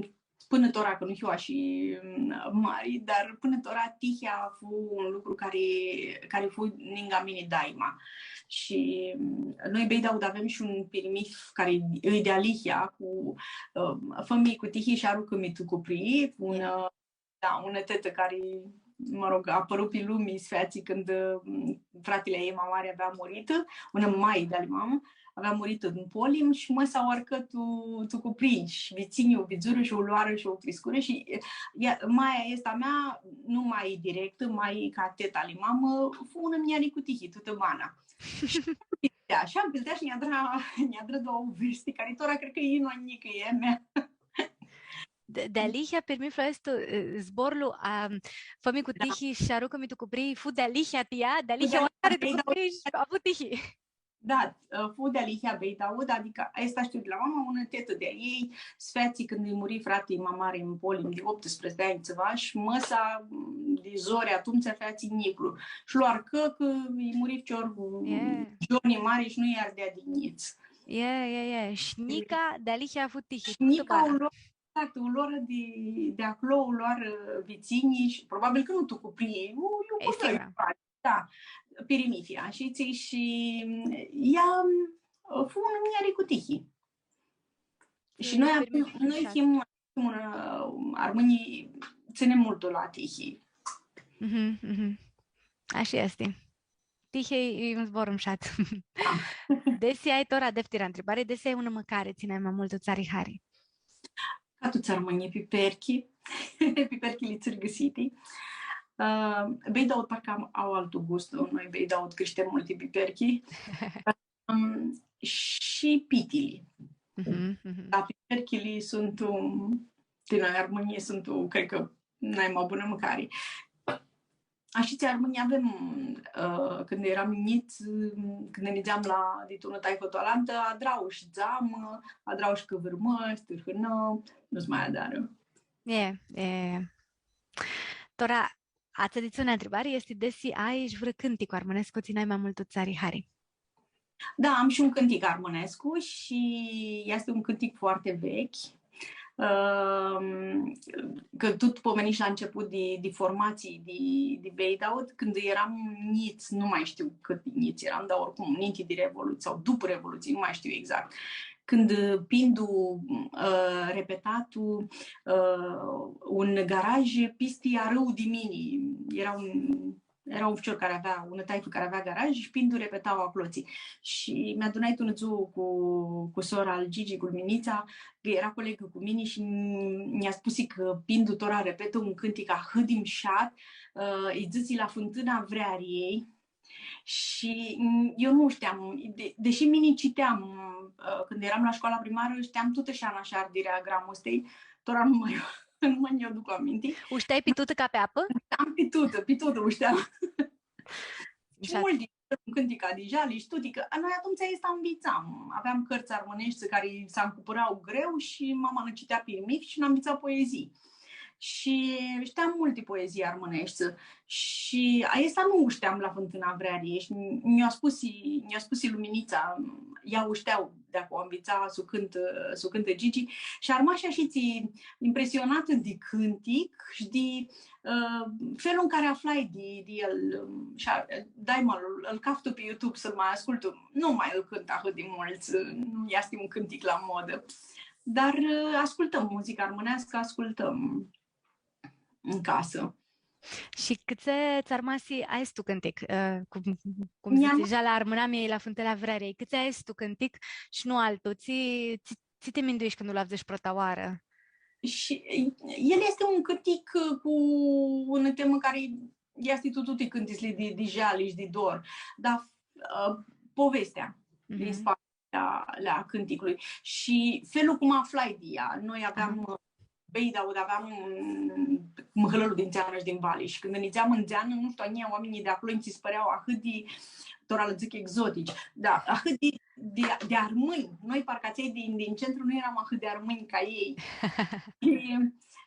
pãnã tora, cã nu hiu ashi, mm, mari, dar pãnã tora tihea fu un lucru cari, cari fu ningã mini daima. Shi, mm, noi Beidaud avem shi un pirmith cari e dealihea cu, ã, fã-mi cu tihi shi arucã-mi tu cuprii, un, ã, da, unã tetã cari, mă rog, apãru pi lumi, s-featsi cãndu, ã, fratili a ljei ma mari avea muritã, unã mai di-ali mamã, avea muritã tu polim shi mã-sa u arcã tu, tu cuprii shi vitsinjlji u vidzurã shi u loarã shi u criscurã shi, ã, ea, maia aestã a mea, nu mai direct, mai ca tetã ali mamã, fu unã minjari cu tihi, tutã bana. Shi, da, shi am piltea shi nj-adrã, nj-adrã doauã vesti, cari tora cred cã e inu a njicãljei a mea. De, dealihea, pirmithlu aestu, ã, zborlu, a, fã-mi cu tihi shi arucã-mi tu cuprii, fu dealihea ti ea, dealihea u arcã tu cuprii shi avu tihi. Da, ã, fu dealihea Beidaud, adicã aestã shtiu di la mama, unã tetã di-a ljei, s-featsi cãndu lji muri frati ma mari tu polim di optsprãdzatsi di anj tsiva shi mã-sa, m, di zori atumtsea featsi njiclu. Shi lu arcã cã lji muri ficior, m, Gioni mari shi nu lj-ardea di njits. E, e, e. Shi nica, dealihea fu tihi, shi tutã nica bana. U loarã, exact, u loarã di, di aclo, u loarã vitsinjlji shi probabil cã nu tu cuprii, u, u, e, sigur. Da, pirimithia, shi tsi, shi ea, ã, fu unã minjari cu tihi. Shi noi avem, noi him, him unã, armãnjlji tsãnem multu la tihi. Mhm, mhm. Ashi easti. Tihi e un zbor mushat. Da. Desi ai tora deftira ntribari, desi ai unã mãcari tsi nai ma multu tsã ari hari? Ca tuts armãnjlji, piperchi. Piperchili tsãrgãsiti. Ã, Beidaud parcã am, au altu gustu, noi Beidaud crishtem multi piperchi. Ãm, shi pitili. Mhm, mhm. Da, piperchili suntu, ti noi armãnjlji suntu, cred cã, nai ma bunã mãcari. Ashitsi armãnj avem, ã, cãndu eram njits, cãndu nidzeam la, di tu unã taifã tu alantã, adrau shi dzamã, adrau shi cãvãrmã, stãrhãnã, nu s-ma adarã. E, e. Tora, atsea dit unã ntribari easti desi ai shi vãrã cãnticu armãnescu tsi nai ma multu tsã ari hari. Da, am shi un cãntic armãnescu shi easti un cãntic foarte vechi, ãm, cã tut pomenish la început di, di formatsii di, di Beidaud, cãndu eram njits, nu mai shtiu cãt di njits eram, dar oricum, ninti di Revolutsii sau dupã Revolutsii, nu mai shtiu exact, cãndu Pindu, ã, repeta tu, ã, un garaj pisti arãu di mini. Eara un, eara un ficior cari avea, unã taifã cari avea garaj shi Pindu repeta aclotsi. Shi mi adunai tu unã dzuã cu, cu sora al Gigi, cu Luminitsa, cã eara colegã cu mini shi nj-, nj-spusi cã Pindu tora repetã un cãntic ahãt di mushat, ã, lji dzãtsi La fãntãna vreariljei, Shi, mm, eu nu shteam, de-, deshi mini citeam, ã, cãndu eram la scoala primarã, shteam tutã Shana shi Ardirea a Gramustei, tora nu ma, nu ma nj-u aduc aminti. U shteai pi tutã ca pi apã? Shteam pi tutã, pi tutã u shteam. Shi multi, un cãntic a Dijali shi tuti, cã noi atumtsea aestã nvitsam. Aveam cãrtsã armãneshti cari s-ancupãra greu shi mama nã citea pirmith shi nã nvitsa poezii. Shi shteam multi poezii armãneshti. Shi aestã nu u shteam, La fãntãna vreariljei. Shi nj-u spusi, nj-u spusi Luminitsa, ea u shtea di aclo, nvitsa s-u cãntã, s-u cãntã Gigi. Shi armash ashitsi impresionatã di cãntic shi di, ã, felul în care aflai di, di el. Shi a, daima lu, lu caftu pi YouTube s-lu ma ascultu. Nu ma lu cãntã ahãt di multsã, nu easti un cãntic la modã. Dar, ã, ascultãm muzicã armãneascã, ascultãm tu casã. Shi cãtse tsã armasi aestu cãntic, ã, cum, cum dzãts, Jala armãnami La fãntãna vreariljei, cãtse aestu cãntic shi nu altu, tsi, tsi, tsi ti minduishi cãndu lu avdzãsh prota oarã? Shi el easti un cãntic, ã, cu unã temã cari easti tu tuti cãntitsli di, di jali shi di dor, dar, ã, povestea din spate a, a cãnticlui. Shi felul cum aflai di ea. Noi aveam, ã, Beidaud, aveam, ã, mãhãlãlu din Tseanã shi din Vali. Shi cãndu nidzeam tu Tseanã, nu shtiu, a njia oaminjlji di aclo nji si pãrea ahãt di, tora lã dzãc exotici, da, ahãt di, di, di armãnj. Noi, parcã atselj din, din centru, nu eram ahãt di armãnj ca elj. Shi,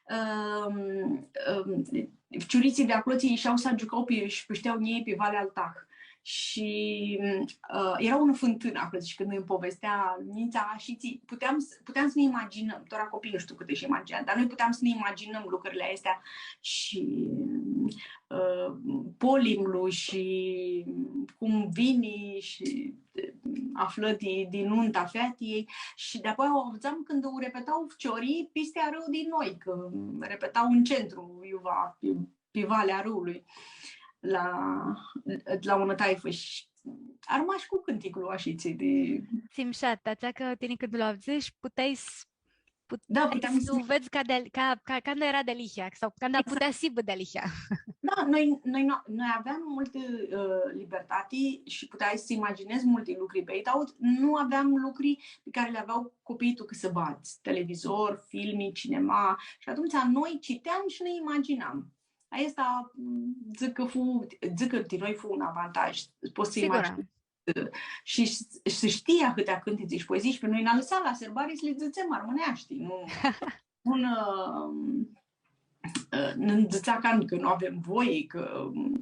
ãm, ãm, ficiuritslji di aclo tsi ishea s-giuca pi, shi pãshtea njei pi Valea al Tah. Shi, ã, eara unã fãntãnã aclo, shi cãndu nji povestea, mintea, shi tsi, puteam s-, puteam s-nã imaginãm, tora copiii nu shtiu cãt shi imaginea, dar noi puteam s-nã imaginãm lucrurile astea shi, ã, polimlu shi cum vini shi, ã, aflã di, di nunta featiljei shi di-apoia u avdzam cãndu u repeta ficiorlji pisti arãu di noi, cã repeta tu centru, iuva, pi, pi Valea Arãului, la, la unã taifã shi armash cu cãnticlu ashitsi di... Tsi mshat, atsea cã tini cãndu lu avdzãsh, puteai s-, put-, Da, puteai puteam s-, s-lu vedz ca di-, ca, ca, canda eara dealihea, sau canda Exact. putea s-hibã dealihea. Da, noi, noi, nu, noi aveam multã, ã, libertati shi puteai s-imaginezi multi lucri pi aoa, dar nu aveam lucri pi cari li avea copiii tu cãsãbadz, televizor, filmi, cinema. Shi atumtsea noi citeam shi nã imaginam. Aestã, m, dzãc cã fu, dzãc cã ti noi fu un avantaj. Pots s-Sigur. imaginezi. Shi, shi s-shtii ahãtea cãntitsi shi poezii shi pi noi nã alãsa la sãrbari s-li dzãtsem armãneashti, nu? Un, ã, ã, nã dzãtsea can cã nu avem voie, cã, m,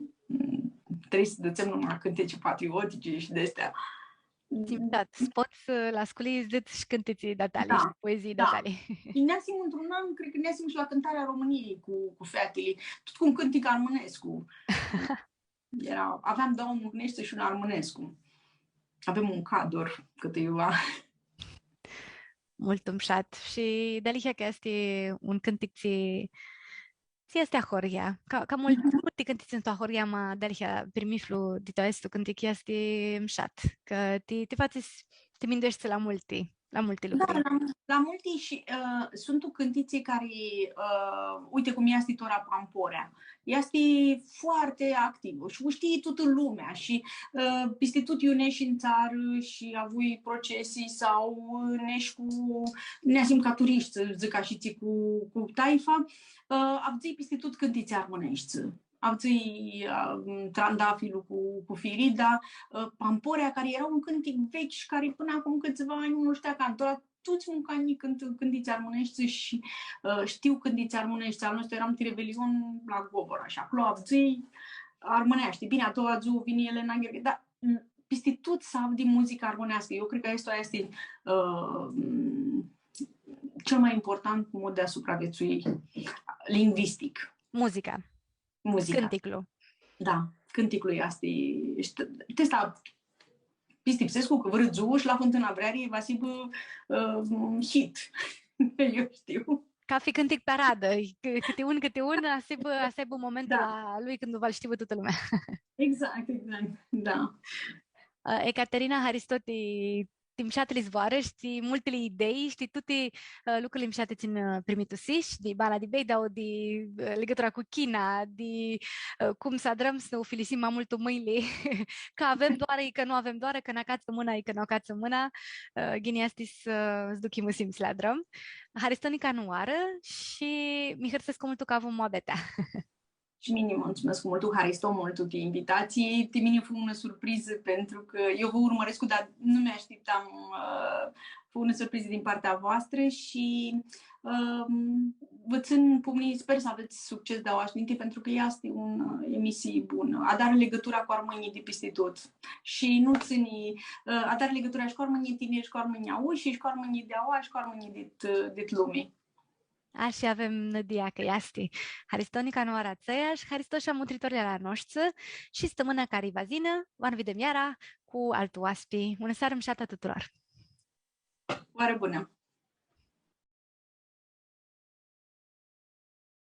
trebuie s-dzãtsem numai cãntitsi patriotice shi di-astea. Exact. S-pots, ã, la sculii s-dzãts shi cãntitsi di-a tali Da, shi poezii da. di-a tali. Shi neasim într-un an, cred cã neasim shi la Cântarea României cu, cu featili, tut cu un cãntic armãnescu. Eara, aveam doauã muhneshti shi un armãnescu. Avem un cadru, cãtã iuva. Multu mshat. Shi dealihea cã easti un cãntic tsi, tsi easti ahoryea. Ca, ca multi, multi cãntitsi suntu ahoryea, ma dealihea pirmithlu di tu aestu cãntic easti mshat. Cã ti, ti fatsi s-, ti mindueshti la multi, la multi Da, lucri. la, la multi shi, ã, suntu cãntitsi cari, ã, uite cum easti tora Pamporea. Easti foarte activã shi u shtii tutã lumea shi, ã, pisti tut iu neshi tu tsarã shi avui procesii sau, ã, neshi cu, neasim ca turishti, s-dzãc ashitsi, cu, cu taifa, ã, avdzãi pisti tut cãntitsi armãneshti. Avdzãi, ã, Trandafilu cu, cu Firida, ã, Pamporea, cari eara un cãntic vechi shi cari pãnã acum cãtsiva anj nu shtea cã tora tuts mucanjlji cãntã cãntitsi armãneshti shi, ã, shtiu cãntitsi armãneshti. Al nostru earam ti Revelion la Gobora shi aclo avdzãi armãneashti. Bine, a doua dzuã vini Elena Gheorghe, dar, m, pisti tut s-avdi muzicã armãneascã. Eu cred cã aestu easti, ã, cel mai important mod de a supraviețui lingvistic. Muzica. Muzica. Cãnticlu. Da, cãnticlu easti, easti, ti aestã pistipsescu cã vãrã dzuã shi la Fãntãna Vreariljei va s-hibã, ã, hit. Eu shtiu. Cafi cãntic pi aradã, c-, cãti un, cãti un, va s-hibã, va s-hibã momentul Da. la lui cãndu va-l shtibã tutã lumea. Exact, exact, da. Ã, Ecaterina, haristo ti ti mshatili zboarã, shi ti multili idei, shi ti tuti, ã, lucrili mshati tsi nã, ã, primitusishi, di bana di Beidau, di, ã, ligãtura cu China, di, ã, cum s-adrãm s-nã ufilisim ma multu mãnjli, cã avem doarã, i cã nu avem doarã, cã nã acatsã mãna, i cã nu acatsã mãna, ã, ghini easti s-, s-duchimãsim s-li adrãm. Haristo nica nãoarã shi mi hãrsescu multu cã avum muabetea. Shi mini mulțumesc multu, haristo multu ti invitatsii. Ti mini fu unã surprizã pentru cã eu vă urmăresc, dar nu mi-așteptam, ã, fu unã surprizã din partea voastră și, ã, vă țin pumnii, sper să aveți succes di aoa shi ninti, pentru că este un, ã, emisii bună. Adarã ligãtura cu armãnjlji di pisti tut. Shi nu tsãni, ã, adarã ligãtura shi cu armãnjlji tiniri, shi cu armãnjlji aushi, shi cu armãnjlji di aoa, shi cu armãnjlji dit, dit lumi. Ashi avem nãdia cã easti. Haristo nica nãoarã atsea shi haristo shi a mutritorlji a noshtsã shi stãmãna cari va yinã, va nã videm iara cu altu oaspi. Unã searã mshatã a tuturor! Oarã bunã!